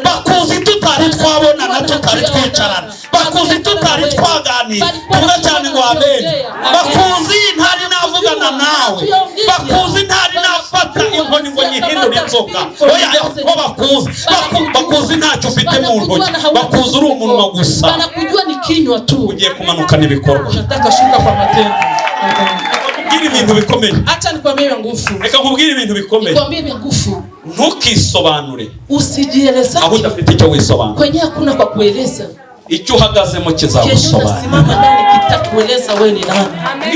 Bakuzi tutari twabonana, tutari twicarana, bakuzi tutari twaganira. Tuvuga cyane ngo amen. Bakuzi ntari navugana nawe, bakuzi ntari nafata inkoni ngo nyihindure inzoka. Oya, ko bakuzi. Bakuzi ntacyo ufite mu ntoki, bakuzi uri umunwa gusa.
Wanakujua ni kinywa tu.
Ugiye kumanukana ibikorwa.
Unataka shuka kwa matendo.
Nkubwire ibintu bikomeye.
Acha nikwambie vya nguvu.
Reka nkubwire ibintu bikomeye.
Nikwambie vya nguvu.
Ntukisobanure
Usijieleza
aho udafite icyo wisobanura.
kwenye hakuna kwa kueleza.
Icyo uhagazemo
Kenye
kizagusobanura.
unasimama ndani kitakueleza wewe ni nani.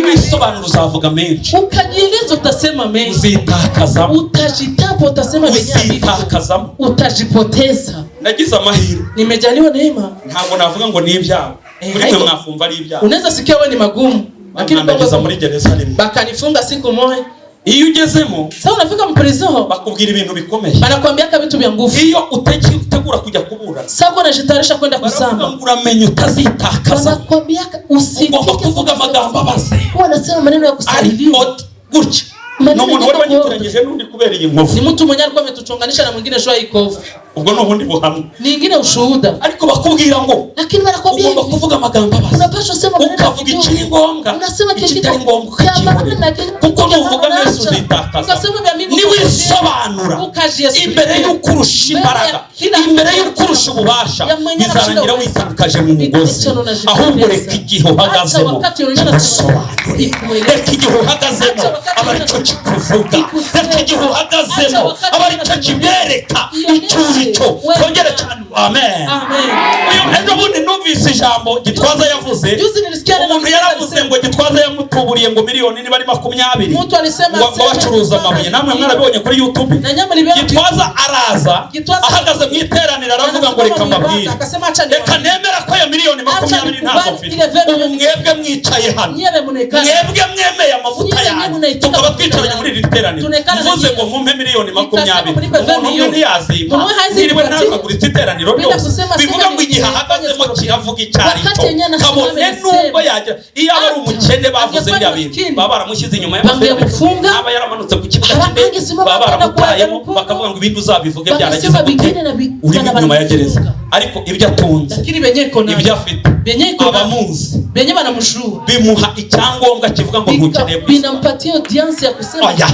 Niwisobanura uzavuga menshi,
Ukajieleza utasema mengi.
uzitakazamo,
Utajitapa utasema venye haviko.
uzitakazamo.
Utajipoteza.
Nagize amahirwe,
Nimejaliwa neema.
ntabwo navuga ngo ni ibyago,
Eh,
kuri mwe
haiko.
mwakumva ari ibyago.
Unaweza sikia wewe ni magumu, lakini
Bankandagiza
Mungu
muri gereza rimwe.
bakanifunga siku moja.
Iyo ugezemo
Sasa unafika mprison,
bakubwira ibintu bikomeye.
banakwambiaka vitu vya nguvu.
Iyo utegura kujya kuburana,
Sasa uko unajitayarisha kwenda
baravuga
kusamba,
ngo uramenye utazitakaza,
wanakwambiaka usitike.
Ugomba kuvuga amagambo abaze
Wanasema maneno ya
ari
kusaidiwa.
gutya. Ni umuntu wari wanyitiranyije n'undi kubera iyi nkovu.
Ni mtu mwenye alikuwa ametuchonganisha na mwingine shwa ikovu.
Ubwo ni ubundi buhamya.
Ni ingine ushuhuda.
Ariko bakubwira ngo
Lakini wanakwambia
ugomba
hivi,
kuvuga amagambo abaze,
unapaswa sema maneno ya
ukavuga
kidogo.
ikiri ngombwa,
Unasema kile
ikitari
kitu
ngombwa
cha maana
ukakiburira,
na kile
kuko
cha
nuvuga
maana
neza
unaacha.
uzitakaza.
Ukasema vya mingi
Niwisobanura
Ukajiesikia.
imbere y'uko urusha
Mbele ya
imbaraga,
kila
imbere y'uko urusha ububasha,
ya mwenye
bizarangira
anashinda
witakaje mu mugozi.
Icyo unajipoteza.
Ahubwo reka igihe uhagazemo
Acha wakati unaonyesha
kigusobanure,
ikueleze.
reka igihe uhagazemo
Acha wakati
aba aricyo kikuvuga,
ikuseme.
reka igihe uhagazemo
Acha wakati
aba aricyo
unaonyesha
kibereka
ionyeshe
icyo uri cyo.
wewe.
Twongere cyane amen.
Amen.
Uyu ejo bundi numvise ijambo Gitwaza yavuze.
Juzi nilisikia neno
Umuntu
Gitwaza
yaravuze
alisema.
ngo Gitwaza yamutuburiye ngo miliyoni niba ari 20,
Mtu alisema
ngo ngo bacuruza amabuye. Namwe mwarabibonye kuri YouTube.
Na nyama libiona.
Gitwaza araza
Gitwaza
ahagaze mu iteraniro aravuga ngo reka mbabwire,
Akasema acha
reka nemera ko ayo miliyoni 20 ntabwo
nikubali
mfite.
ile vema.
Ubu mwebwe mwicaye hano,
Nyewe mnaikana.
mwebwe mwemeye amavuta
Nyine
yanyu,
munaitika
tukaba twicaranye muri iri teraniro,
Tunekana na
mvuze
nyine.
ngo mumpe miliyoni
Nikasema
20,
mnipe
umuntu umwe
milioni.
ntiyazimpa,
Mumwe hazi
niriwe
nipatie.
nagaguritse iteraniro
Bila
ryose.
kusema
Bivuga
sema
ngo igihe
ni-
ahagazemo kiravuga icyo ari
Wakati
cyo,
yenyewe anasimama
kabone
anasema.
nubwo yagira iyo aba ari umukene bavuze
Angekuwa
biriya bintu
maskini.
baba baramushyize inyuma y'amafere,
Bangemufunga.
aba yaramanutse ku kibuga
Haba
cy'indege,
angesimama
baba
kwenda kwa
baramutayemo,
mkungu.
bakavuga ngo ibindi uzabivuge
Bakasema
byarageze gute,
bingine na
uri
na
inyuma ya gereza.
banamufunga.
Ariko ibyo atunze,
Lakini benye iko nayo.
ibyo afite,
Benye iko nayo.
abamuzi
Benye wanamshua.
bimuha icyangombwa kivuga ngo ntukeneye kwisobanura.
Binampatia audience ya kusema
Oya,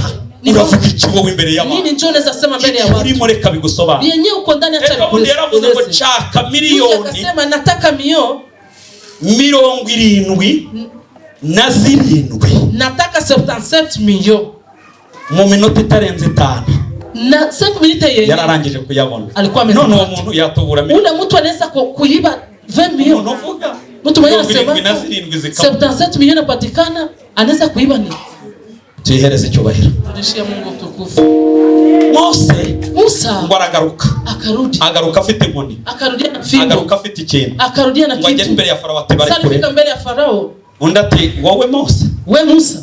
Uravuga iki wowe imbere y'abantu?
Nini njoo unaweza sema mbele ya watu?
Urimo reka bigusobanure.
Yenyewe uko ndani hata
Reka bundi yaravuze ngo
nikueleze.
nshaka
Juzi
miliyoni
akasema nataka mio
77
nataka 77 millions
mu minota itarenze 5
na 5 minutes yenyewe
yararangije kuyabona.
Alikuwa
None uwo
amezipata.
muntu yatubura miliyoni.
Ule mtu anaweza kuiba 20 millions.
Umuntu uvuga
Mtu mwenye
77
anasema
zikaba
77 milioni inapatikana, anaweza kuiba nini?
Tuyihereze icyubahiro.
Rudishia Mungu utukufu.
Mose
Musa
ngo aragaruka,
akarudi,
agaruka afite inkoni,
akarudia na fimbo,
agaruka afite ikintu,
akarudia na
ngo agere
kitu.
imbere ya Farawo ati
Sasa
barekure.
alifika mbele ya Farao,
Undi ati wowe Mose,
we Musa,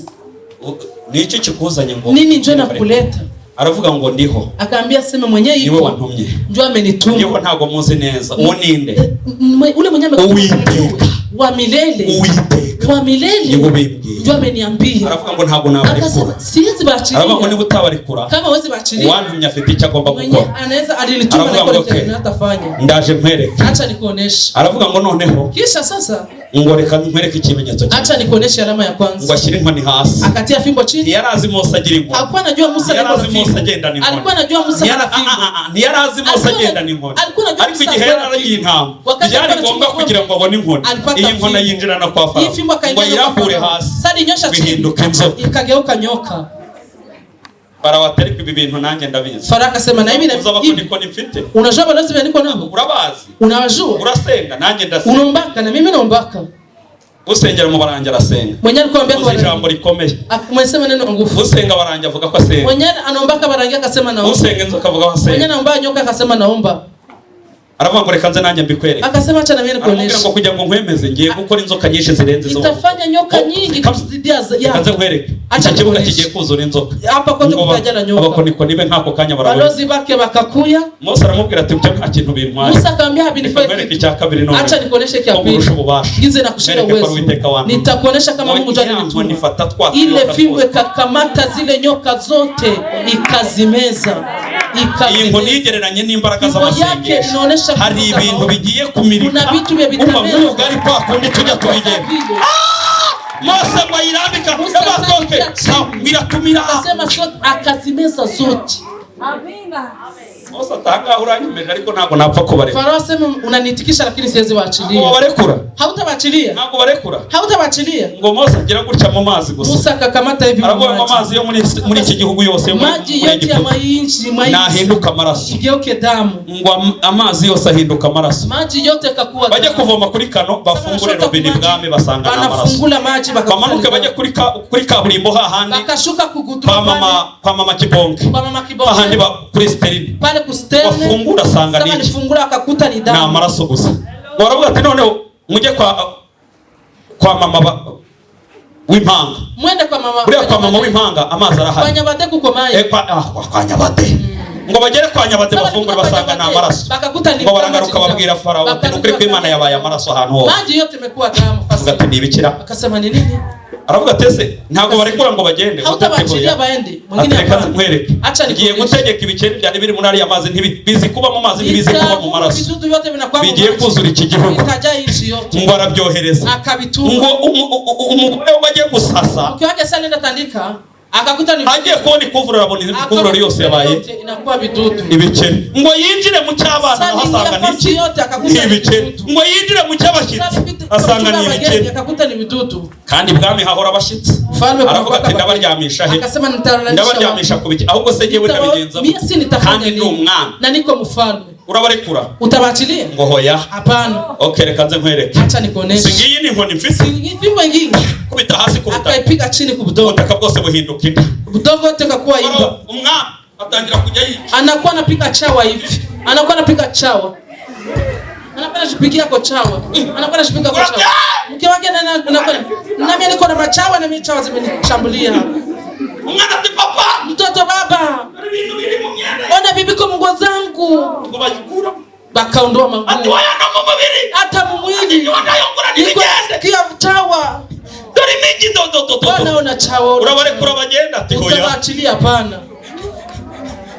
ni iki kikuzanye ngo
nini njoo nakuleta?
Aravuga ngo ndiho,
Akaambia sema mwenyewe
niwe
yuko
wantumye.
njoo amenituma.
Ndiho ntabwo muzi neza uwo ninde.
Ule mwenyewe amekuja
Uwiteka.
wa milele,
Uwiteka
wa milele
niwe ubimbwiye.
njoo ameniambia.
Aravuga ngo ntabwo nabarekura.
Akasema siwezi
Aravuga ngo niba
baachilia,
utabarekura
kama huwezi baachilia
uwantumye afite icyo agomba
mwenye
gukora.
anaweza alinituma
Aravuga
na
ngo,
kwa
okay.
hatafanya.
Ndaje nkwereke.
Acha nikuoneshe.
Aravuga ngo noneho
Kisha sasa
ngo reka nkwereke ikimenyetso cyawe.
acha nikuoneshe alama ya
Ngo
kwanza.
ashyire inkoni hasi.
Akatia fimbo chini.
Ntiyarazi Mose agira inkoni.
Hakuwa anajua Musa alikuwa na
Ntiyarazi Mose
fimbo.
agendana inkoni.
Alikuwa anajua Musa ana fimbo.
Ntiyarazi Mose
Alikuwa
agendana inkoni.
alikuwa anajua
Ariko
Musa
igihe
alikuwa na
yararagiye
fimbo.
intama
Wakati
byari
alikuwa
ngombwa
anachukua
kugira ngo abone inkoni.
alipata
Iyi nkoni
fimbo.
ayinjirana kwa
Hii
Farawo
fimbo
ngo
akaingia kwa
ayirambure
Farao.
hasi
Sasa alinyosha chini.
bihinduka inzoka.
Ikageuka nyoka.
Farawo ati ariko ibi bintu nanjye ndabizi.
Farao akasema na hivi na
Uzi
hivi.
abakonikoni mfite?
Unajua balozi vya niko nabo?
Urabazi?
Unawajua?
Urasenga? Nanjye ndasenga.
Unaombaka na mimi naombaka.
Usengera mu barangi arasenga.
Mwenye alikuwa anambia
Uzi
kwa
ijambo rikomeye.
Umesema neno nguvu.
Usenga abarangi avuga ko asenga.
Mwenye anaombaka barangi akasema naomba.
Usenga inzoka avuga ko
Mwenye
asenga.
anaomba nyoka akasema naomba.
Aravuga ngo reka nze nanjye mbikwereke.
Akasema acha na mimi
Aramubwira
nikuoneshe.
ngo kugira ngo nkwemeze ngiye gukora inzoka nyinshi zirenze izo.
Nitafanya nyoka
Oh,
nyingi
kama-
kuzidia
Reka nze
ya.
nkwereke.
Acha
Iki kibuga
nikuoneshe.
kigiye kuzura inzoka.
Hapa kote
Ngo
kutajana nyoka.
abakonikoni be nk'ako kanya barabona.
Balozi bake bakakuya.
Mose aramubwira ati ibyo nta kintu bintwaye.
Musa akamwambia
Reka
habinifai
nkwereke
kitu.
icya kabiri none.
Acha nikuoneshe kia
Ko
pili.
nkurusha ububasha.
Gize na kushinda
Nkwereke ko
uwezo.
ari Uwiteka wantumye.
Nitakuonesha kama
Ngo
Mungu ndiye
ya nkoni
alinituma.
ifata twa
Ile
tuyoka
fimbo
twose.
ikakamata zile nyoka zote ikazimeza.
Iyi nkoni
Ikazimeza.
igereranye n'imbaraga
Fimbo yake
z'amasengesho.
inaonesha
Hari
nguvu za
ibintu
maombi.
bigiye kumirika.
Kuna vitu vya
Umva
vitameza.
nk'ubugari kwa kundi tujya tubigenda.
Vile.
Mose ngo ayirambika
Musa
y'abasoke
akazitia
iratumira.
Akasema zote akazimeza zote.
Mose atanga uranyemeje ariko ntabwo napfa kubareka.
Farao asema unanitikisha lakini siwezi
Ntabwo
waachilia.
babarekura.
Hautawaachilia.
Ntabwo barekura.
Hautawaachilia.
Ngo Mose agira gutya mu mazi gusa.
Musa akakamata hivi
Aravuga ngo
maji.
amazi yo muri iki gihugu yose yo muri
Maji
muri
yote ya
Egiputa
mainchi mainchi
nahinduka amaraso.
igeuke damu.
Ngo amazi yose ahinduka amaraso.
Maji yote yakakuwa
Bajye
damu.
kuvoma kuri kano bafungure
Sasa
robine
wanashota
ibwami basanga ni amaraso.
Wanafungula maji bakakuta
Bamanuke
ni
bajye
damu.
kuri kaburimbo hahandi
Bakashuka kugudru
kwa mama kwa mama Kibonke.
kwa mama Kibonke.
Hahandi kuri Sterine.
Pale kusterne.
Bafungura asanga
Sasa
ni iki?
alifungula akakuta ni
Ni
damu.
amaraso gusa. Baravuga ati noneho mujye kwa mama w'impanga.
Mwende kwa mama.
Buriya kwa mama w'impanga amazi
Kwa
arahari.
Nyabade kuko maji.
Kwa Nyabade. Ngo bagere kwa Nyabade
Sasa
bafungure
walifika kwa
basanga ni
Nyabade,
amaraso.
bakakuta ni
Ngo baragaruka
damu.
babwira Farawo ati
Bakaruka
nukuri ko Imana yabaye amaraso ahantu hose.
Maji yote imekuwa damu.
Avuga ati ni ibikira.
Akasema ni nini?
Aravuga ati ese ntabwo barekura ngo bagende.
Hautawaachilia baende. Mwingine
Ati reka
hapana.
nkwereke.
Acha
Ngiye
nikuoneshe.
gutegeka ibikeri byari biri muri ariya mazi bizi kuba mu mazi ntibizi kuba mu
Nitaamuru
maraso.
vidudu vyote vinakuwa mu
Bigiye
maji.
kuzura iki gihugu.
Vitajaa nchi yote.
Ngo arabyohereza.
Akabituma.
Ngo umugore we agiye gusasa
Mke wake sasa alienda tandika akakuta ni
agiye kubona ikuvurori arabona ikuvurori yose yabaye
yote inakuwa vidudu.
ibikeri. Ngo yinjire mu cy'abana
Sasa
naho asanga
ingia
ni iki?
fasi yote akakuta
Ni
ni
ibikeri.
vidudu.
Ngo yinjire mu cy'abashyitsi
Sasa vitu-
asanga ni
wageni,
ibikeri.
akakuta ni vidudu.
Kandi ibwami hahora abashyitsi.
Mfalme
Aravuga ati
kutoka
ndabaryamisha he?
Akasema nitalalisha.
Ndabaryamisha ku biki? Ahubwo se jyewe ndabigenza
Mimi si nitafanya
kandi ndi
nini?
umwami.
Na niko mfalme.
Urabarekura?
Utawaachilia?
Ngo hoya.
Hapana.
Okay, reka nze nkwereke.
Acha nikuoneshe.
Si ngiyi ni inkoni mfise.
Fimbo ingine
Kubita hasi ku butaka.
akaipiga chini ku budongo.
Ubutaka bwose buhinduka inda.
Budongo wote kakuwa imba.
Farawo, umwami atangira kujya yica.
Anakuwa anapiga chawa hivi. Anakuwa anapiga chawa. Anakuwa anajipigia kwa chawa. Anakuwa anajipiga kwa chawa. Mke wake na anakuwa nami niko na machawa na mimi chawa zimenishambulia.
Umwana ati papa,
Mtoto baba,
dore ibintu biri mu myenda.
ona bibi kwa nguo zangu.
Ngo bayikura.
Bakaondoa
Ati
manguo.
waya no mu mubiri.
Hata mumwili.
Niba ndayongora
Niko
ntibigende.
sikia chawa.
Dore imigi do do do do.
Bwana ona chawa. Ona
Urabarekura bagenda ati hoya.
Utawaachilia hapana.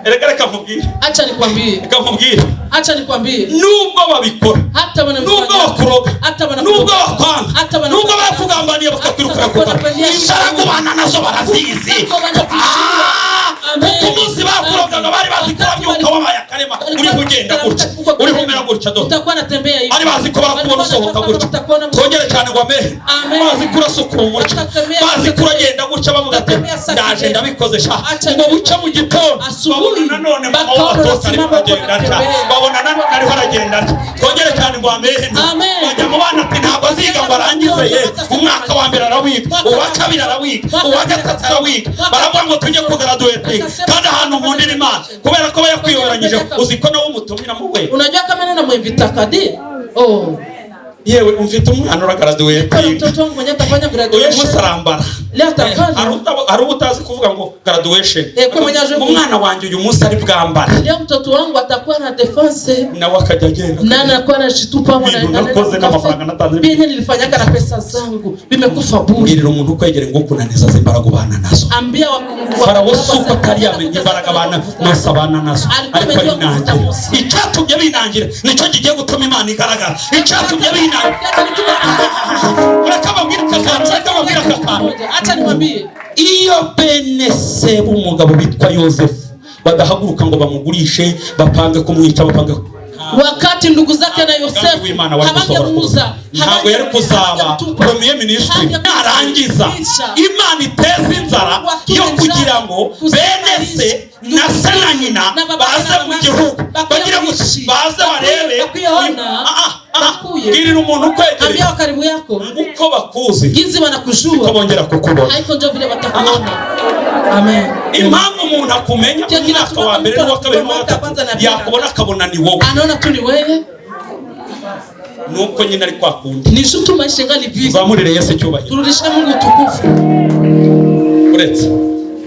Erega reka nkubwire.
Acha nikwambie.
Reka nkubwire.
Acha nikwambie.
Nubwo babikora,
Hata
nubwo
wanamfanya.
bakuroga,
Hata wanakuroga.
nubwo bakwanga,
Hata wanakuroga.
nubwo bakugambaniye bakakwirukana
Hata
ku
wanakuroga.
imbaraga ubana nazo barazizi.
Zako wanazishindwa.
Ah!
Amen.
Kuko umunsi bakurogaga bari bazi ko wabyuka wabaye akarema, uriho ugenda gutya, uriho umera gutya, do
Utakuwa natembea hivi.
bari bazi ko barakubona usohoka gutya. Twongere cyane ngo amen.
Amen.
Bazi ko urasukuma gutya, bazi ko uragenda gutya, bavuga ati ndaje ndabikoze sha. Ngo buce mu gitondo
Asubuhi,
babona nanone mama
bakaona
w'abatotsi arimo
unasimama
aragenda atya,
unatembea.
babona nanone ariho aragenda atya. Twongere cyane ngo amen.
Amen.
Bajya mu bana ati ntabwo aziga ngo arangize ye. Umwaka wa mbere arawiga, uwa kabiri arawiga, uwa gatatu arawiga. Baravuga ngo tujye kugraduating, kandi ahantu nkundira Imana kubera ko aba yakwiyoberanyije, uzi ko nawe umutumiramo we.
Unajua kama nena mwinvita kadi? Oh.
Yewe, umfite umwana uragraduate
Kuna
kwiga.
mtoto wangu mwenye atafanya
Uyu munsi
graduation.
arambara.
Leo atafanya.
Hari utazi kuvuga ngo graduation.
Eh, ko mwenye aje-
Umwana wanjye uyu munsi ari bwambare.
Leo mtoto wangu atakuwa na defense
Nawe akajya agenda
na anakuwa anashitupa ama
Ibintu nakoze n'amafaranga natanze.
Vyenye nilifanyaka na pesa zangu vimekufa bure.
Mbwirira umuntu ukwegere ngo ukunaniza azi imbaraga ubana nazo.
Ambia
Farawo si uko atari yamenya imbaraga abana Mose abana nazo,
Alikuwa
ariko
amejua nguvu za
arinangira.
Musa.
Icyatumye binangira nicyo kigiye gutuma Imana igaragara. Icyatumye binangira, mureke ababwire aka kantu, mureke ababwire aka kantu.
Acha nikwambie,
Iyo bene se b'umugabo bitwa Yosefu badahaguruka ngo bamugurishe, bapange kumwica, bapange
wakati ndugu zake na Yosefu
w'Imana wari gusohora,
hawangemuuza,
ntabwo yari kuzaba premier ministre. Narangiza Imana iteza inzara yo kugira ngo bene se na se na nyina baze mu gihugu, bagire ngo baze barebe. Ah, ah, ah. Bwirira umuntu ukwegereye
Ambia wa karibu yako,
uko bakuzi
jinsi
ko
wanakujua
bongera kukubona.
haiko ndio vile watakuona. Amen.
Impamvu umuntu akumenya mu mwaka wa mbere n'uwa kabiri n'uwa gatatu, yakubona akabona ni wowe,
Anaona tu ni wewe,
nuko nyine ari kwa kundi.
Ni tu maisha ngali vile.
Uzamurire Yesu icyubahiro.
Turudishe Mungu utukufu.
Uretse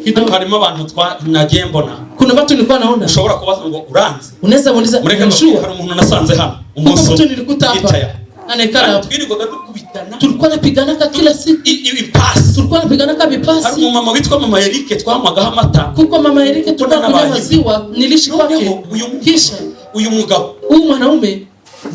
Kidogo.
harimo abantu twa nagiye mbona
Kuna watu nilikuwa naona,
ushobora kubaza ngo uranzi.
unaweza muuliza
Mureke mbabwire,
unajua,
hari umuntu nasanze hano
kuna
umunsi
mtu
umwe
nilikuta hapa
yicaye aho.
anaikala
Kandi
hapa,
twirirwaga dukubitana
tulikuwa napiganaka kila siku,
ipasi.
tulikuwa napiganaka
Hari
vipasi.
umumama witwa mama Erike twanywagaho amata.
Kuko mama Erike tulikuwa kunywa
Kuna
maziwa, niliishi kwake.
Noneho uyu
Kisha
uyu mugabo
huyu mwanaume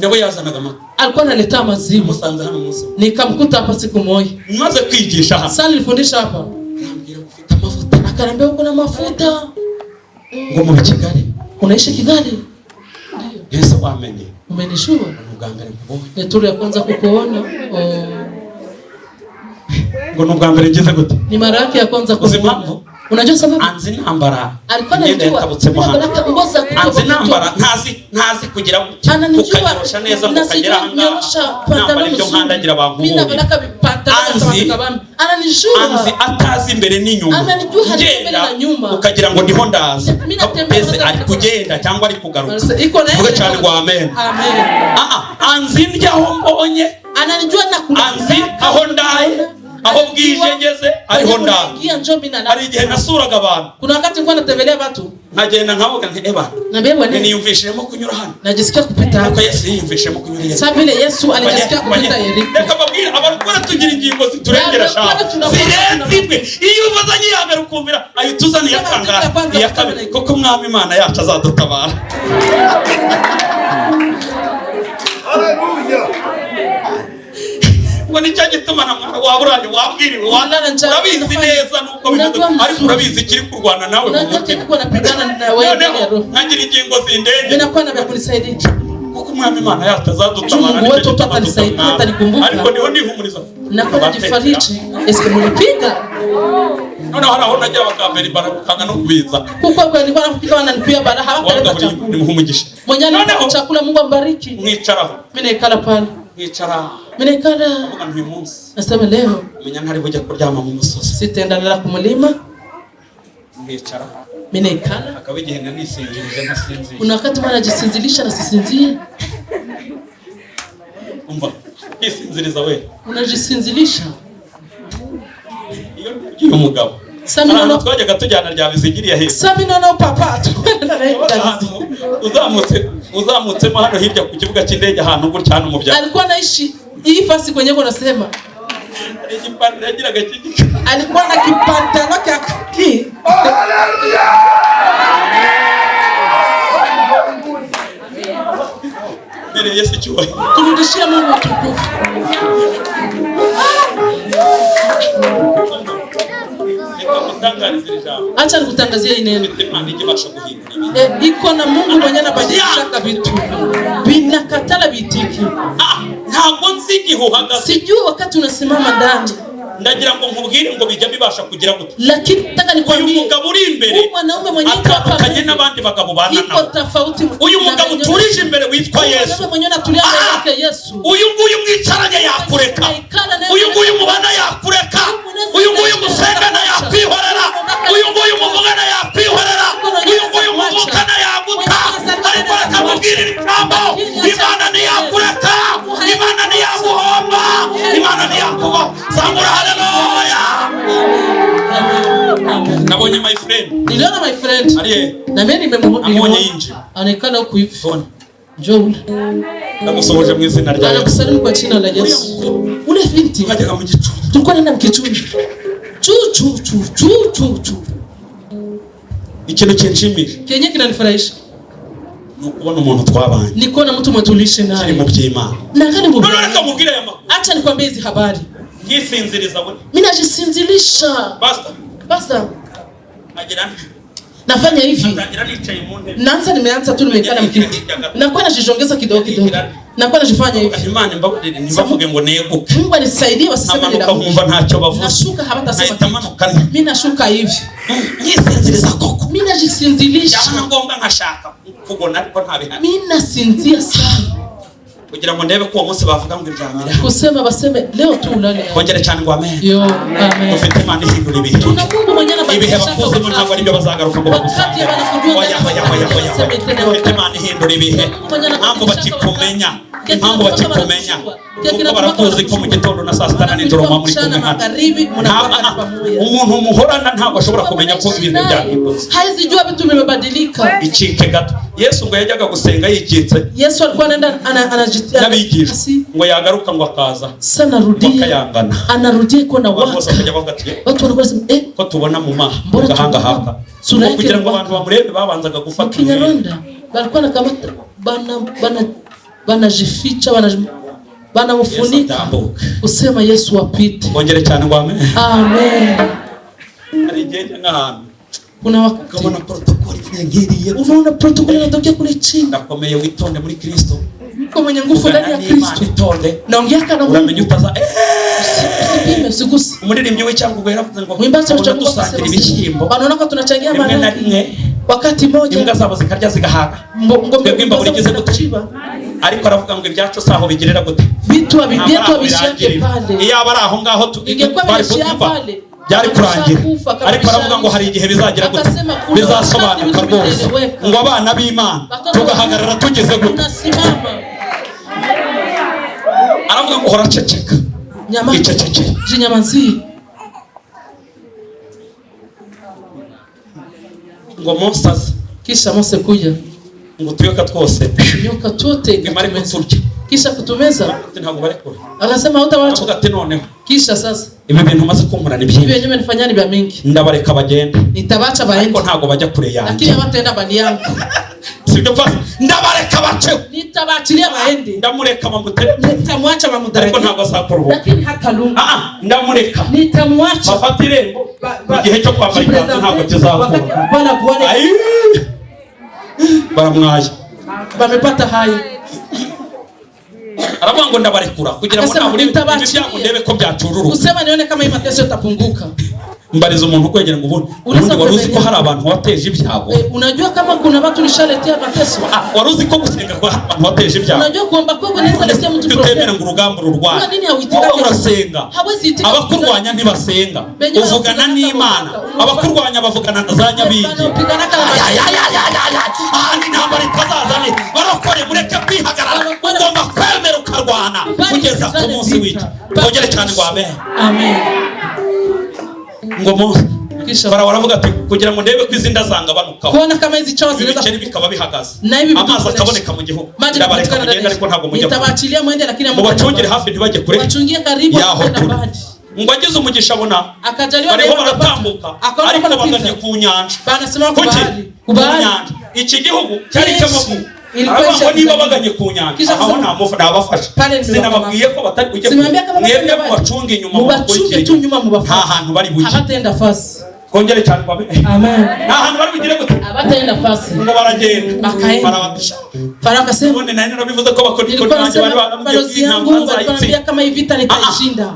nawe yazanaga amata.
alikuwa analeta maziwa,
Musanze hano umunsi umwe
nikamkuta hapa siku moja.
maze kwigisha hano,
Sasa nilifundisha hapa,
arambwira ngo ufite amavuta,
akaniambia uko na mafuta,
ngo mu Kigali.
Unaishi Kigali?
Ese wamenye?
Umenijua?
Ni ubwa mbere nkubonye.
Ni turu ya kwanza kukuona. Oh.
Ngo ni ubwa mbere ngize gute?
Ni mara yake ya kwanza
Uzi
kukuona.
impamvu?
Unajua sababu?
Anzi intambara,
Alikuwa
imyenda
anajua
yatabutsemo hano.
baraka nguo za kutoka
Anzi intambara, ntazi kugira gutya
Ananijua
ukanyorosha neza ngo
na
ukagera
sijua
ahangaha
nyorosha
nambara
pantalo
ibyo
mzuri.
nkandagira
Mimi
bankubure.
nabalaka pantalo
Anzi-
kama ananijua.
Anzi atazi imbere n'inyuma.
Ananijua hadi mbele
Ngenda
na nyuma.
ukagira ngo ndiho ndaza.
Mimi natembea
Mbese
kwanza
ari kugenda cyangwa ari kugaruka?
Iko na
Vuga cyane ngo amen.
Amen.
Ah, ah, anzi ndyaho mbonye,
Ananijua na kula.
anzi aho ndaye, aho bwije ngeze ariho ndaye.
Naingia njoo mimi na
Hari igihe nasuraga abantu,
Kuna wakati nilikuwa natembelea watu,
nkagenda nkavuga nti eba,
naambia bwana,
niyumvishijemo kunyura hano
najisikia kupita
nuko
hapa.
Yesu yiyumvishemo kunyura Yeriko.
Sasa vile Yesu alijisikia kupita Yeriko.
Reka mbabwire, abarokore tugira ingingo ziturengera sha, zirenze imwe. Iyo uvuzanye iya mbere ukumvira ayo tuzaniye akangara iya kabiri, kuko umwami Imana yacu azadutabara.
Hallelujah.
Ngo nicyo gituma na mwana waba uraye wabwiriwe
Ulala njaa,
urabizi neza nuko bimeze,
Unajua mzuri.
ariko urabizi ikiri kurwana nawe mu
Unajua
mutima.
nilikuwa napigana na wewe mbele ya
Noneho
roho.
nkagira ingingo zindengera,
Ninakuwa na vya kunisaidia.
kuko umwami Imana yacu azadutabara.
Mungu
Nicyo
wetu
gituma
atanisaidia,
tutamwanga.
atanikumbuka.
Ariko niho nihumuriza.
Nakuwa najifariji. Eske mlipiga?
Noneho hari aho najya bakambera imbaraga ukanga no kubiza.
Kuko kwa nilikuwa nakupiga wananipia bara hawakaleta
Wabwira
chakula.
ni muhe umugisha.
Mwenye alinipa
Noneho
chakula Mungu ambariki.
mwicaraho,
Mimi naikala pale.
mwicara,
Mimi naikala.
mvuga nti uyu munsi
Nasema leo
menya ntari bujya kuryama mu musozi.
sitaenda lala kumlima.
Mwicara,
Mimi naikala.
hakaba igihe nanisinzirije ntasinziye.
Kuna wakati mwana anajisinzilisha na sisinzie.
Umva, kwisinziriza we.
Unajisinzilisha.
Iyo ndebye uyu mugabo,
Sasa
hari
mimi
ahantu
naona
twajyaga tujyana rya bizigiriya heza.
sasa mimi naona papa tukwenda naye.
Ahantu uzamutsemo hano hirya ku kibuga cy'indege, ahantu gutya hano mu byaro,
Alikuwa anaishi hii fasi kwenye kwa nasema.
hari igipantaro yagiraga cy'igikara.
Alikuwa na kipantalo cha kaki.
Mbere Yesu icyubahiro.
Turudishie Mungu utukufu.
Reka Ngutangarize iri jambo.
Acha nikutangazie hii neno.
Ufite Imana ijya ibasha guhindura ibintu.
E, iko na Mungu mwenye anabadilishaka vitu vinakatala vitiki.
Ah, ntabwo nzi igihe uhagaze.
Sijui wakati unasimama ndani,
Ndagira ngo nkubwire ngo bijya bibasha kugira gute.
Lakini nataka
Uyu
nikwambie
mugabo uri imbere
huyu mwanaume mwenye iko hapa
atandukanye
mbele,
n'abandi bagabo bana
iko
nabo.
tofauti
Uyu
na
mugabo
wenyewe.
uturije imbere witwa
Huyu
Yesu,
mwanaume mwenye anatulia mbele
Ah!
yake Yesu,
uyu nguyu mwicaranye yakureka, uyu nguyu mubana yakureka, uyu nguyu musengana yakwihorera, uyu nguyu muvugana yakwihorera, uyu nguyu muvukana yaguta. Ariko reka mubwire iri jambo: Imana ntiyakureka, Imana ntiyaguhomba, Imana ntiyakubaho. Zamura haleluya. Nabonye my friend.
Niliona my friend
Ari he?
Na mimi nimemuona,
Amubonye yinjira.
Anaonekana huku hivi,
Bona.
Njoo ule.
Ndagusohoje mu izina rya Yesu.
Anakusalimu kwa jina la Yesu. Ule binti
Twajyaga mu gicuku.
Tulikuwa naenda mkichuni chu chu chu chu chu chu.
Ikintu kinshimisha
Kenye kinanifurahisha
ni ukubona umuntu twabanye
ni kuona mtu mwenye tuliishi
kiri
naye
mu by'Imana.
Na ngani mu
None reka mubwire aya makuru.
Acha nikwambie hizi habari.
Nyisinziriza we.
Mimi najisinzilisha.
Pastor,
Pastor,
nkagira nti
nafanya hivi.
Ntangira nicaye mu ntebe.
Naanza nimeanza tu nimekaa mkiti. Nakuwa najijongeza kidogo kidogo. Nakuwa najifanya hivi.
Imana imbabarire ntibavuge ngo neguke.
Mungu anisaidie wasiseme
Amanuka
ninaguka.
nkumva ntacyo bavuze.
Nashuka hawatasema
Nahita
kitu.
manuka nti
Mimi nashuka hivi.
Nyisinziriza koko.
Mimi najisinzilisha.
Byaba na ngombwa nkashaka kugona ariko ntabihari.
Mimi nasinzia sana.
Kugira ngo ndebe ko uwo munsi bavuga ngo iryamire.
Kusema baseme leo tu ulale.
Kongere cyane ngo amen.
Yo, amen.
Ufite Imana ihindura ibihe.
Tuna Mungu mwenye
Ibihe
anabadilisha
bakuzemo ntabwo aribyo bazagaruka ngo
Wakati
bagusange.
wanakujua
Oya, oya, oya, oya, oya. Ufite Imana ihindura ibihe. Impamvu bakikumenya, impamvu bakikumenya, kuko barakuzi ko mu gitondo na saa sita na nijoro muba muri kumwe hano. Umuntu muhorana ntabwo ashobora kumenya ko ibintu byahindutse.
Hawezi jua vitu vimebadilika.
Icike gato. Yesu ngo yajyaga gusenga yikitse
Yesu alikuwa anaenda
n'abigishwa, ngo yagaruka ngo akaza
sana rudia,
bakayangana.
Anarudia iko na
Abantu bose
waka.
bakajya bavuga ati
Watu wanakuwa nasema eh,
ko tubona mu maha
Mbona
gahanga
tubona
haka.
Sura
Ngo
yake
kugira ngo
ni
abantu bamurebe babanzaga gufata
Kinyarwanda balikuwa nakamata bana bana banajificha bana banamfunika
Yesu atambuka.
kusema Yesu apite.
Bongere cyane ngo amen.
Amen.
Hari igihe njya nk'ahantu
Kuna wakati
ukabona protokoli ivuye nk'iriya.
Unaona protokoli inatokea kule chini.
Ndakomeye witonde muri Kristo.
Mko mwenye nguvu ndani ya
Ugana n'Imana
Kristo.
itonde.
Naongea kana Mungu.
Uramenya utaza
Usipime, usiguse.
Umuririmbyi w'icyangugu yaravuze ngo
Mwimbaji wa
ubona
Changu
dusangira
akasema,
ibishyimbo
wanaona kwa tunachangia
rimwe na
maharage.
rimwe
Wakati mmoja
imbwa zabo zikarya zigahaga.
Ngombe
Twebwe imbabura igeze gute?
zinashiba.
Ariko aravuga ngo ibyacu si aho bigirira gute.
Vitu
Ntabwo ari
vyetu
aho
havishake
birangirira.
pale.
Iyo aba ari aho ngaho
Ingekuwa
twari
vinaishia
kutumva
pale.
byari kurangira.
Kufa, kabisa.
Ariko aravuga ngo hari igihe bizagira gute,
Akasema kuna
bizasobanuka
wakati
rwose,
vitaeleweka.
ngo abana b'Imana
Watoto
tugahagarara tugeze gute.
Tunasimama.
Aravuga ngo hora ceceka,
Nyama.
icecekere.
Jinyamazie.
Ngo Mose aze,
Kisha Mose kuja.
ngo utuyoka twose
Nyoka tuote
ngo imare
ikatumeza.
kuturya.
Kisha kutumeza.
Ati ntabwo barekura.
Akasema hutawacha.
Aravuga ati noneho
Kisha sasa
ibi bintu maze kumbura ni
hivi
byinshi,
wenyewe nifanya ni vya mingi.
ndabareka bagende,
Nitabacha
ariko
baende.
ntabwo bajya kure yanjye.
Lakini hawataenda bali yangu.
Sibyo pasi? Ndabareka baceho.
Nitabachilia waende.
Ndamureka bamutere,
Nitamwacha
ariko
bamudareke.
ntabwo azakora ubu.
Lakini hatalunga.
Ah, ah, ndamureka
Nitamwacha.
bafata irembo igihe cyo kwambara ikanzu ntabwo kizakura.
Bana kuone
Ayi! Baramwaye.
wamepata hai.
Aravuga ngo ndabarekura kugira ngo
Akasema,
nabura ibi
"Nitabachilia."
byago ndebe ko byacururuka.
Kusema nione kama hii mateso itapunguka.
Mbariza umuntu ukwegera ngo ubundi
Unaweza
ubundi wari uzi ko
kuendelea.
hari abantu wateje ibyago?
Eh, unajua kama kuna watu nishaletea mateso.
Ah, wari uzi ko gusenga kwa hari abantu wateje ibyago?
Unajua kuomba kwako kunaweza letea mtu
Kuki utemera
problema.
ngo urugamba ururwane?
Kwa nini hauitikake?
Wowe urasenga,
Hawezi itika.
abakurwanya ntibasenga.
Benye
Uvugana
wanapigana
n'Imana,
kama
abakurwanya bavugana na za nyabingi.
Wanapigana kama
Ahandi intambara itazaza ni barokore, mureke kwihagarara. Ugomba kwemera ukarwana kugeza ku munsi w'iki. Twongere cyane ngo amen.
Amen.
Ngo Mose,
Kisha
Farawo aravuga ati kugira ngo ndebe ko izi nda zangabanukaho,
kuona kama hizi chawa
ibi
zinaweza
bikeri bikaba bihagaze,
na hivi vitu
amazi
vinaisha.
akaboneka mu gihugu,
Maji
ndabareka
yanapatikana
mugende
ndani.
ariko ntabwo mujya kure.
Nitawaachilia mwende lakini
Mubacungire hafi ntibajye kure
Wachungie karibu
yaho
na
turi.
mbali.
Ngo agize umugisha abona
Akajaliwa
bariho
neema
baratambuka,
akaona
ariko
wanapita.
baganye ku nyanja.
Banasimama ku
Kuki?
bahari.
Ku
Ku bahari.
nyanja. Iki gihugu cyari
Yesu.
icy'amavuko.
Ilikuwa
Aravuga ngo niba
isha-
baganye ku nyanja,
Kisha
aho
kusema-
ntabafasha.
Pale ni
Sinababwiye ko batari bujye kure.
Simwambia kama
Mwebwe
batari
mubacunge inyuma,
mubachunge
mubakurikire
tu nyuma
nta
mubafate.
hantu bari bujye.
Hawataenda fasi.
Twongere cyane ngo amen.
Amen.
Nta hantu bari bugire gute?
Abataenda fasi.
Ngo baragenda.
Bakaenda.
Barabatisha.
Farao akasema,
Ubundi nari narabivuze ko abakorikori
nilikuwa
banjye bari
nasema
barambwiye ko
balozi
iyi
yangu
ntambara
walikuwa
nzayitsinda.
wananiambia kama hii vita nitaishinda.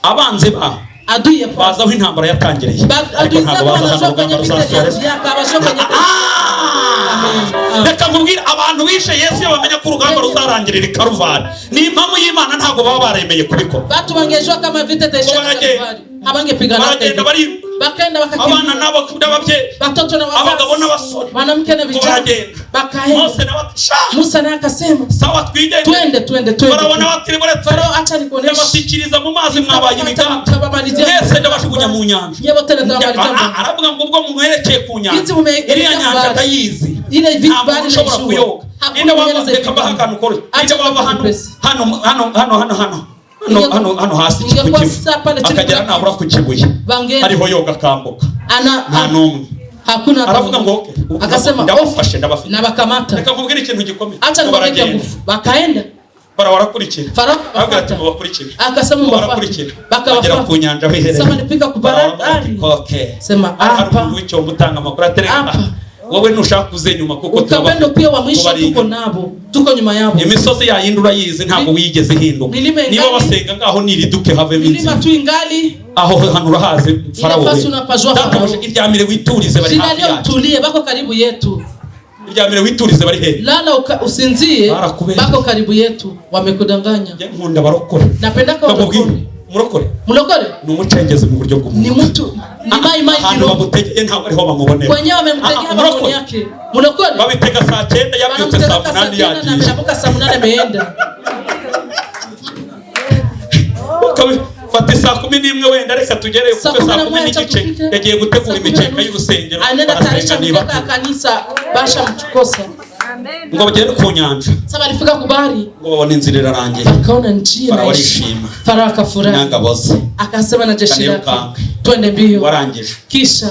Abanzi ba
Adui ya
bazi aho intambara yatangiriye, ariko
adui
ntabwo
zako
bazi ahantu
wanajua
urugamba
kwenye vita
ruzasoreza.
ilianziaka, hawajua kwenye
Ah! Reka nkubwire, abantu bishe Yesu iyo bamenya ko urugamba ruzarangirira i Karuvari, ni impamvu y'Imana, ntabwo baba baremeye kubikora.
Watu wangejua kama vita itaishia
Baragenda.
Kalvari, hawangepigana
Baragenda
tena.
bariruka.
Bakaenda
Abana
wakakimbia,
n'ababyeyi,
watoto na
abagabo
wazazi,
n'abasore,
mwanamke na
ngo
vijana,
baragenda.
bakaenda.
Mose nawe ati sha,
Musa naye akasema,
sawa, twigende.
twende twende twende.
Barabona bati buretse,
Farao, acha nikuoneshe,
ndabashyikiriza mu mazi, mwabaye ibiganza,
Nitabamalizia.
mwese ndabashugunya mu nyanja.
Nyewe wote nitabamalizia.
Ah, aravuga ngo ubwo mwerekeye ku nyanja,
Jinsi mumeelekea
iriya nyanja
bahari.
ndayizi,
Ile
nta muntu
bahari
ushobora
naijua.
kuyoga.
Hakuna
Ninde
mwenye
wava,
anaweza
reka mbahe
kuivuka.
akantu koroshye.
Acha
Ninde wava hano
nikupe.
hano hano hano hano hano hano hano hano hasi ku
Ingekuwa
Kivu,
saa pale chini
akagera
kuna
nabura ku Kibuye,
Bangeni.
ariho yoga akambuka?
Ana
Nta n'umwe.
Hakuna hata
Aravuga ngo
mmoja.
okay,
Akasema
ndabafashe, ndabafite.
na bakamata.
Reka nkubwire ikintu gikomeye.
Acha
Ngo
niwaambie
baragenda.
nguvu. Bakaenda.
Barabakurikira.
Farao
Aravuga ati
akawafuata.
mubakurikire.
Akasema mbafuate.
Barakurikira, bagera
Bakawafuata.
ku nyanja aho iherereye.
Sasa walifika ku bahari.
Okay.
Sema
Hari
hapa.
umuntu w'icyombo utanga amakuru atereka,
Hapa.
wowe ntushaka uze nyuma kuko
Ukapendo pia wa mwisho
tubari
tuko nabo. Tuko nyuma yabo.
Imisozi yayindi urayizi, ntabwo wigeze ihinduka.
Milima
Niba
ingali-
basenga ngaho niriduke havemo
Milima
inzira.
tu ingali.
Aho hantu urahazi, Farawo
Ile
we.
fasi unapajua
Databuja,
Farao.
iryamire witurize, bari hafi
Jilalie
yacu.
utulie, bako karibu yetu.
Iryamire witurize, bari hehe?
Lala usinzie,
Barakubeshya.
bako karibu yetu. Wamekudanganya.
Njye nkunda abarokore.
Napenda kwa
Ndamubwira,
mlokole.
umurokore
Mlokole
ni umucengezi mu buryo
ni
bw'umuntu.
mtu ni mai mai
Ahantu
kiroho.
bamutegeye ntabwo ariho bamubonera.
Kwenyewe wamemtegea
Ah,
maoni
umurokore
yake. Mlokole
babitega saa 9, yabyutse saa
wanamtega saa
8
9 na
yagiye.
ameamka saa 8 ameenda.
Fata saa 11 wenda, reka tugere
Saa
kuko
kumi
saa
na
kumi
moja
n'igice
tufike.
yagiye gutegura
Saa kumi na
imikeka
nusu.
y'urusengero,
Anaenda tayarisha
barasenga niba
mkeka ya kanisa, basha mchukosa.
Ngo bagere ku nyanja,
Sasa walifika kubari,
ngo babone inzira irarangiye.
akaona njia
Farao
inaisha.
arishima.
Farao akafurahi,
N'ingabo ze.
akasema na jeshi lake,
Kanirukanka.
twende mbio.
Warangije,
Kisha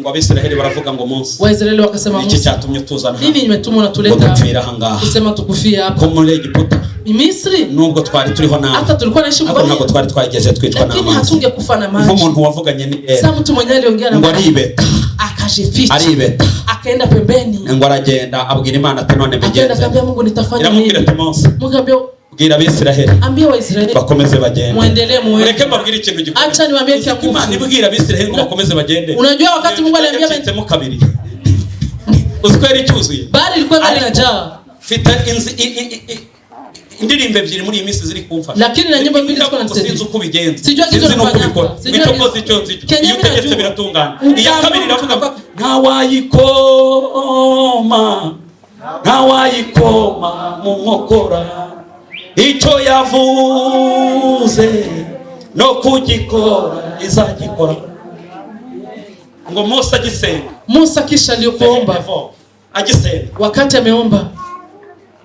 ngo Abisiraheli baravuga ngo munsi,
Waisraeli wakasema,
niki
Musa,
cyatumye utuzana hano
nini imetuma
ngo
unatuleta
dupfire aha ngaha?
kusema tukufie hapa
Ko muri Egiputa
Misri?
nubwo twari turiho nabi,
Hata tulikuwa naishi
ariko ntabwo
mbaya,
twari twageze twicwa
lakini
n'amazi.
hatungekufa na maji.
Nk'umuntu wavuganye n'Iyera,
Sasa mtu mwenyewe aliongea na
ngo
Mungu,
aribeta,
akajificha,
aribeta,
akaenda pembeni,
ngo aragenda abwira Imana ati none
akaenda
mbigenze?
akaambia Mungu, nitafanya
Iramubwira
nini?
ati Mose,
Mungu akaambia,
bwira Abisiraheli
ambia Waisraeli
bakomeze bagende.
muendelee, muende.
Mureke mbabwire ikintu gikomeye.
Acha niwaambie kia
Uzi ko Imana
nguvu.
ibwira Abisiraheli ngo bakomeze bagende,
Unajua wakati Mungu aliambia
yacitsemo kabiri, uzi ko yari cyuzuye?
Bahari ilikuwa ingali
Ariko-
inajaa,
Mfite indirimbo ebyiri muri iyi minsi ziri kumfasha.
Lakini na nyimbo mbili ziko na
Sinzi uko ubigenza,
Sijua kitu
sinzi n'uko
unafanyaka.
ubikora,
Sijua
icyo
kitu-
koze icyo nzi cyo.
Kenye
Iyo
mimi
utegetse
najua.
biratungana.
Ukaamua
Iya kabiri iravuga ngo
kutoka-
ntawayikoma, ntawayikoma mu nkokora, icyo yavuze no kugikora izagikora. Ngo Mose agisenga,
Musa kisha aliyokuomba,
agisenga,
wakati ameomba,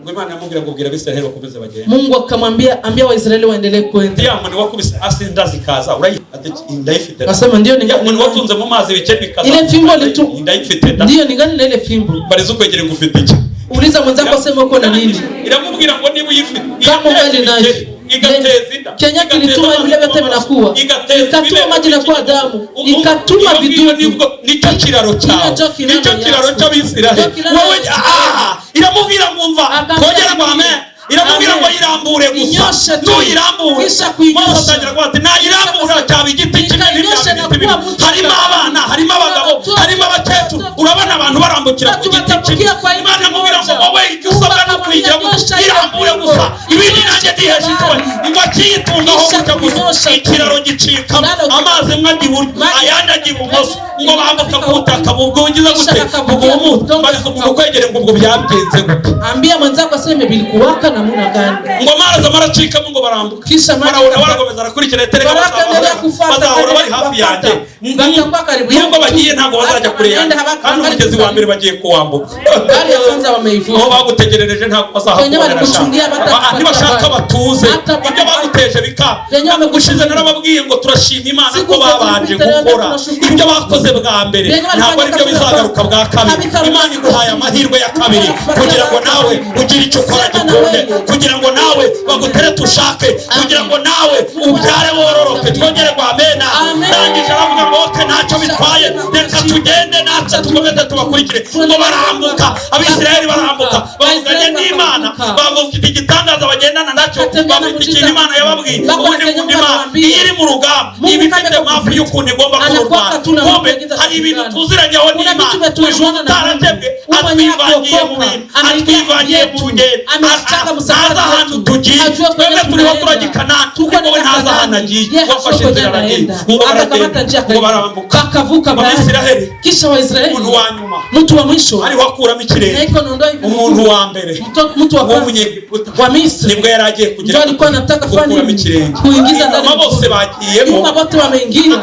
ngo Imana yamubwira ngo bwira Abisiraheli bakomeze bagende.
Mungu akamwambia, ambia Waisraeli waendelee kwenda.
Ya nkoni wakubise hasi inda zikaza urayi? Ati ndayifite.
Akasema ndio
Ya nkoni
ningali,
watunze mu mazi ibikeri bikaza,
Ile fimbo litu-
ndayifite da.
ndio ningali na ile fimbo.
Bariza ukwegere ngo ufite iki?
Uliza mwenzako, sema uko na nini?
Iramubwira ngo niba uyifite,
Kama ungali
igateza
nayo.
ibikeri, igateza inda,
Kenya
igateza
kilituma
amazi
vile vyote
mu maso,
vinakuwa.
igateza
Ikatuma
ibibembe
maji inakuwa
bikiri.
damu, ikatuma
Iyo ngiyo
vidudu.
Nicyo kiraro cyawe,
Ndio kiraro
nicyo kiraro
yako.
cy'Abisiraheli.
Ndio kiraro
Wowe
ya
ah, iramubwira ngo umva,
Akaambia
twongere ngo amen. Iramubwira ngo
Amen.
yirambure gusa,
Inyoshe tu.
nuyirambure.
Kisha kuinyosha.
Mose atangira kuvuga ati nayirambura cyaba igiti kimwe,
Ikainyosha
ntibyaba
na
ibiti bibiri.
kuwa mtu.
Harimo abana, harimo abagabo,
Watoto.
harimo abakecuru, urabona abantu barambukira ku
Watu
giti kimwe.
watambukia kwa hii
Imana imubwira ngo
moja.
wowe icyo usabwa ni ukwigira
Mungu
gusa,
akamwambia,
irambure gusa, ibindi nanjye ndihesha icyo. Ngo akiyitungaho
Kisha
gutya gusa,
kuinyosha tu.
ikiraro gicikamo,
Lalo.
amazi amwe ajya iburyo,
Maji-
ayandi ajya ibumoso, ngo bambuka ku butaka bubwungiza
Kisha
gute?
bakavukia
Bwumuta.
udongo.
Bariza umuntu ukwegere ngo ubwo byagenze gute?
Ambia mwenzako aseme bilikuwaka namna gani?
Ngo amazi amara acikamo, ngo barambuka.
Kisha maji
Farawo nawe arakomeza arakurikira, erega
Farao akaendelea kufuata,
bazahora bari hafi
akaendelea
yanjye.
kufuata. Batakuwa karibu
Nubwo
yangu.
bagiye ntabwo bazajya kure yanjye,
Hata
kandi umugezi wa mbere bagiye kuwambuka.
Bahari ya kwanza wameivuka.
Aho bagutegerereje ntabwo ntabwo bazahakubonera sha.
Wenyewe walikuchungia,
Nibashaka batuze
Hata
ibyo baguteje bikaba.
Wenyewe
Ubushize narababwiye ngo turashima Imana
Siku
ko babanje
zilizopita rero
gukora
tunashukuru.
ibyo bakoze bwa mbere,
Wenyewe
ntabwo
walifanya
aribyo
kazi ya
bizagaruka bwa kabiri.
Habitaruka
Imana
siku
iguhaye
ya pili.
amahirwe ya kabiri kugira ngo nawe ugire icyo ukora
Sema na
gikunde,
wewe.
kugira ngo nawe bagutere tushake, kugira ngo nawe ubyare wororoke. Twongere ngo amena.
Amen.
Ndangije aravuga ngo okay, ntacyo bitwaye, reka tugende natwe tukomeze tubakurikire. Ngo barambuka, Abisirayeli barambuka, bavuganye n'Imana, bavuga igitangaza bagendana nacyo, bafite ikintu Imana yababwiye. Ubundi nkunda Imana iyo iri mu rugamba iba ifite mpamvu y'ukuntu igomba kururwana. Kumbe hari ibintu tuziranyeho n'Imana. Uyu muntu utaratebwe atwivangiye mu bintu, atwivangiye mu rugendo, ntazi ahantu tugiye. Twebwe turiho turajya i Kanani, ariko we ntazi ahantu agiye. Wafashe inzira aragiye. Ngo baragenda, ngo barambuka.
Bakavuka bahari.
Abisiraheli,
Kisha Waisraeli,
umuntu wa nyuma
mtu wa mwisho
ariho akuramo ikirenge,
naiko naondoa hivi
umuntu wa mbere
mtu wa kwanza
w'Umunyegiputa
wa Misri
nibwo yari agiye kugira
ndio alikuwa anataka
gukuramo
fanya
ikirenge.
kuingiza ndani
Nyuma bose bagiyemo.
Nyuma wote wameingia.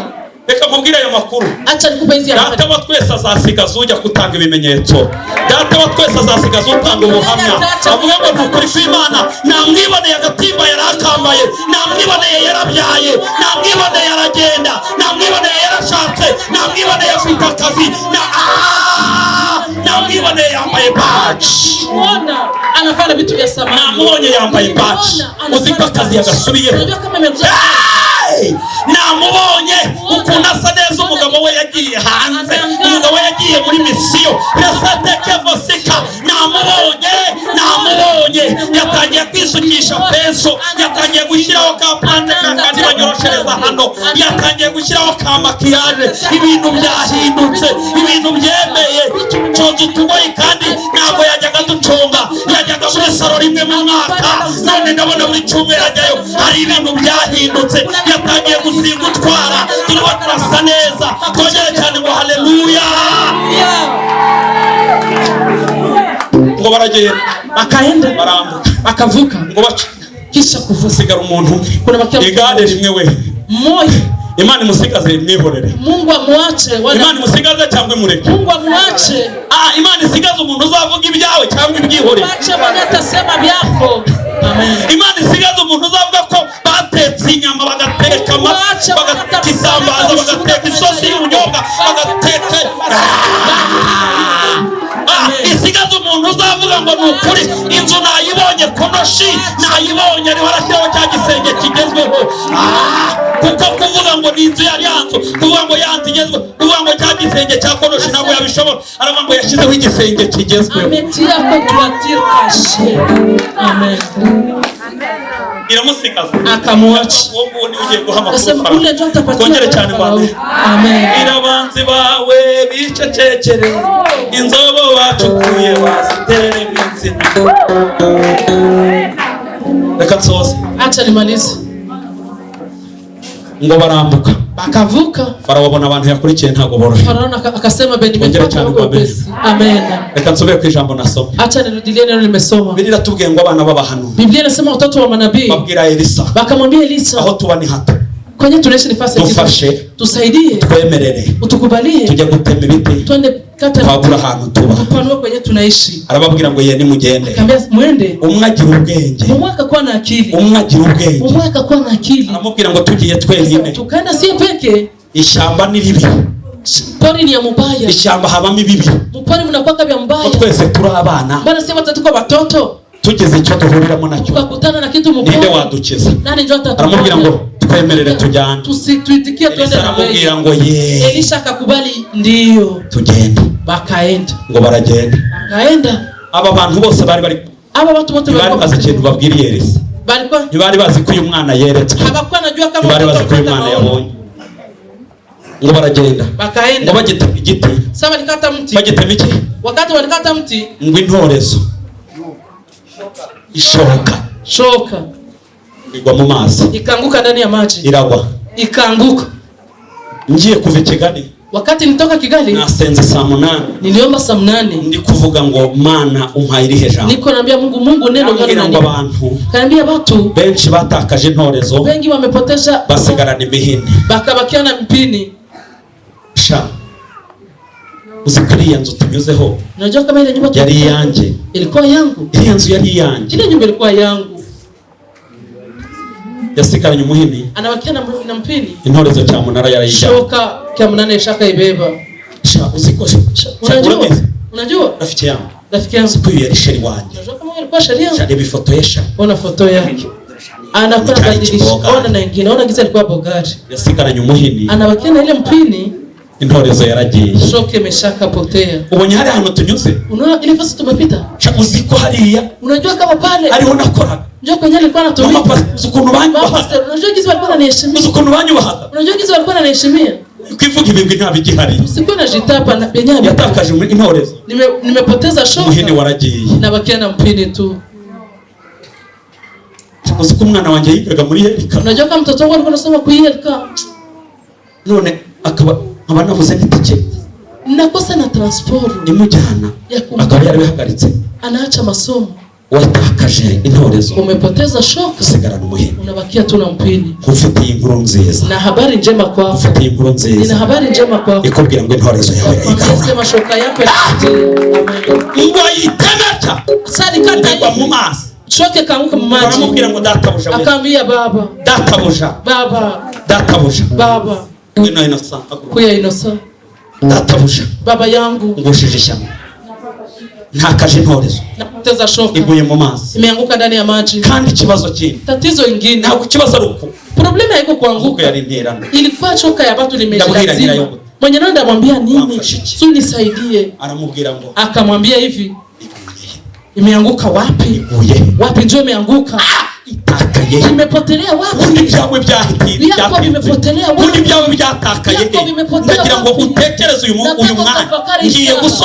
Reka nkubwire ayo makuru.
Acha nikupe hizi habari.
Data wa twese azasigaza ujya gutanga ibimenyetso. Data wa twese azasigaza utanga ubuhamya, avuga ngo ni ukuri kw'Imana, namwiboneye agatimba yari akambaye, namwiboneye yarabyaye, namwiboneye aragenda, namwiboneye yarashatse, namwiboneye afite akazi, namwiboneye yambaye baji.
Muona anafanya vitu vya samani.
Namubonye yambaye baji, uzi ko akazi yagasubiyeho.
Unajua kama imekuja
Hey! Namubonye ukuntu asa neza, umugabo we yagiye hanze, umugabo we yagiye muri misiyo resatekevosika. Namubonye, namubonye yatangiye kwisukisha penso, yatangiye gushyiraho ka plante ka kandi banyoroshereza hano, yatangiye gushyiraho ka makiyaje. Ibintu byahindutse, ibintu byemeye conza utugoyi, kandi ntabwo yajyaga duconga, yajyaga muri saro rimwe mu mwaka, none ndabona buri cyumweru ajyayo. Hari ibintu byahindutse, yatangiye gusiga utwara, turimo turasa neza. Twongere cyane ngo haleluya. Ngo baragenda,
Wakaenda,
barambuka,
wakavuka,
ngo baca
kisha kuvuka
hasigara umuntu umwe,
Kuna bakia
igare rimwe we.
Mmoja.
Imana imusigaze imwihorere.
Mungu amuache wala
Imana imusigaze cyangwa imureke?
Mungu amuache.
Imana isigaze umuntu uzavuga ibyawe cyangwa ibyihorere?
Ache mwenye atasema vyako. Amen.
Imana isigaze umuntu uzavuga ko batetse inyama, bagateka amafi, bagateka isambaza, bagateka isosi y'ubunyobwa, bagateka. Isigaze umuntu uzavuga ngo ni ukuri inzu nayibonye, konoshi nayibonye, ariho arashyiraho cya gisenge kigezweho. Kuko kuvuga ngo ni inzu yari yanzu, kuvuga ngo yanzu igezweho, kuvuga ngo cya gisenge cya konoshi ntabwo yabishobora. Aravuga ngo yashyizeho igisenge kigezweho.
Ametia kwa tuatir kashe. Amen.
Iramusigaza,
Akamuacha.
uwo nguwo niwe ugiye guha amakuru
Akasema
Farawo.
ule ndio atapatia.
Twongere cyane
Farao.
ngo
Amen.
Irabanzi bawe bicecekere, inzobo bacukuye baziteremo insina. Reka nsoze.
Acha nimalize.
Ngo barambuka,
Bakavuka.
Farawo abona abantu yakurikiye ntabwo boroshye.
Farao akasema ben
Ongera cyane kwa Ben.
Amen.
Reka nsubire ku ijambo nasoma.
Acha nirudilie neno nimesoma.
Bibiliya iratubwiye ngo abana b'abahanuzi
Biblia inasema watoto wa manabii
babwira Elisa,
wakamwambia Elisa,
aho tuba ni hato,
kwenye tunaishi nafasi ya
dufashe,
tusaidie,
twemerere
utukubalie
tujye gutema ibiti,
twende kata
twagura ahantu tuba.
tupanue kwenye tunaishi.
Arababwira ngo ye nimugende.
Akamwambia mwende.
Umwe agira ubwenge,
Mumwe akakuwa na akili,
umwe agira ubwenge,
mumwe akakuwa na akili.
aramubwira ngo tugiye twenyine,
Tukaenda sie peke,
ishyamba ni ribi,
pori ni ya mubaya,
ishyamba habamo ibibi,
mpori mnakuwa vya
ko
mbaya.
twese turi abana,
Bwana si wote tuko watoto,
tugeze icyo duhuriramo nacyo,
tukakutana na kitu
ninde
mpori,
wadukiza?
nani ndio
Aramubwira ngo
atatuponya?
twemerere tujyane.
Tusituitikie twende
Elisa
na wewe.
aramubwira ngo ye
Elisha akakubali, ndiyo,
tugende.
bakaenda,
Ngo baragenda.
bakaenda.
Aba bantu bose bari bari
Aba watu wote
ntibari bazi ikintu babwiriye Elisa,
balikuwa
ntibari bazi ko uyu mwana yeretswe,
habakuwa najua kama
ntibari bazi
watoto
ko uyu mwana
walipata maono.
yabonye. Ngo baragenda, ngo
Bakaenda.
bagitema igiti,
Sasa walikata mti,
bagitema iki,
wakati walikata mti,
ngo intorezo ishoka
shoka
igwa mu mazi,
ikaanguka ndani ya maji,
iragwa.
ikaanguka.
Ngiye kuva i Kigali,
Wakati nitoka Kigali
nasenze saa 8,
niliomba saa 8,
ndi kuvuga ngo Mana umpaye irihe jambo?
niko naambia Mungu, Mungu neno gani
Ambwira ngo
unanipa?
abantu
Kaambia watu
benshi batakaje intorezo
wengi wamepoteza,
basigarana imihini.
bakabakia na mpini.
Sha, Uzi ko iriya nzu tunyuzeho
Unajua kama ile nyumba
yari iyanjye?
Ilikuwa yangu.
Iriya nzu yari iyanjye.
Ile nyumba ilikuwa yangu.
Yasigaranye umuhini.
Anabakia na mpini.
Intorezo cyamunara yarayijyanye.
Shoka kya munane shaka ibeba.
Sha, uzi ko sha,
Unajua?
urabizi?
Unajua?
Rafiki yangu,
Rafiki yangu.
ko uyu yari chéri wanjye.
Unajua kama ilikuwa chéri
Sha,
yangu?
reba ifoto ye sha.
Ona foto yake. Anakuwa
Chari
anabadilisha.
kibogari.
Ona na ingine. Ona giza alikuwa bogari.
Yasigaranye umuhini.
Anabakia na ile mpini,
Intorezo yaragiye.
shoka imeshaka potea.
Ubonye hari ahantu tunyuze?
Unaona ile fasi tumepita?
Sha, uzi ko hariya
Unajua kama pale
ariho nakoraga?
njoo kwenye alikuwa
Mama
anatumika.
pastor, uzi ukuntu
Mama
banyubahaga?
pastor, unajua jinsi walikuwa wananiheshimia.
Uzi ukuntu banyubahaga?
Unajua jinsi walikuwa wananiheshimia.
Kwivuga ibigwi nta bigihari.
Sikuwa najitapa na benye
Yatakaje intorezo.
nimepoteza shoka.
Umuhini waragiye.
Nabakia na mpini tu.
Uzi ko umwana wanjye yigaga muri Yerika?
Unajua kama mtoto wangu alikuwa anasoma kuielka.
None akaba nkaba nabuze n'itike
Nakosa na transport
imujyana,
ya
akaba yarabihagaritse.
Anaacha masomo.
Watakaje intorezo,
Umepoteza shoka,
usigarana umuhini.
Unabakia tu na mpini.
Nkufitiye inkuru nziza.
Na habari njema kwako.
Nkufitiye inkuru
Nina
nziza
habari njema kwako.
ikubwira ngo intorezo yawe irayigarura.
Sema shoka yako inapotea. Amen.
Ngo ayitemeta,
Sasa alikata
igwa mu
hivi.
mazi.
Shoka ikaanguka mu maji.
Baramubwira ngo databuja we,
Akaambia baba,
databuja,
baba,
databuja,
baba,
ngwino Innocent, haguruka.
kuya Innocent,
Databuja,
baba yangu,
ngushije ishyano, ntakaje intorezo,
napoteza shoka.
iguye mu mazi.
Imeanguka ndani ya maji.
Kandi ikibazo kindi,
Tatizo ingine,
ntabwo ikibazo ari uko
problema haiko
kuko
kuanguka.
yari interano.
Ilikuwa choka ya watu
Ndabwira
limelazima.
nyirayo.
Mwenye nani ndamwambia nini?
Wamfashe iki?
Si unisaidie.
Aramubwira ngo
Akamwambia hivi, imeanguka wapi?
iguye
Wapi ndio imeanguka?
Itakaye?
Imepotelea
Ubundi
wapi?
ibyawe byahitiye,
Byako bimepotelea wapi?
ubundi ibyawe byatakaye
Byako
he?
bimepotelea
Ndagira ngo
wapi?
utekereze uyu
Nataka
uyu mwanya
utafakari
ngiye
sana.
gusoza.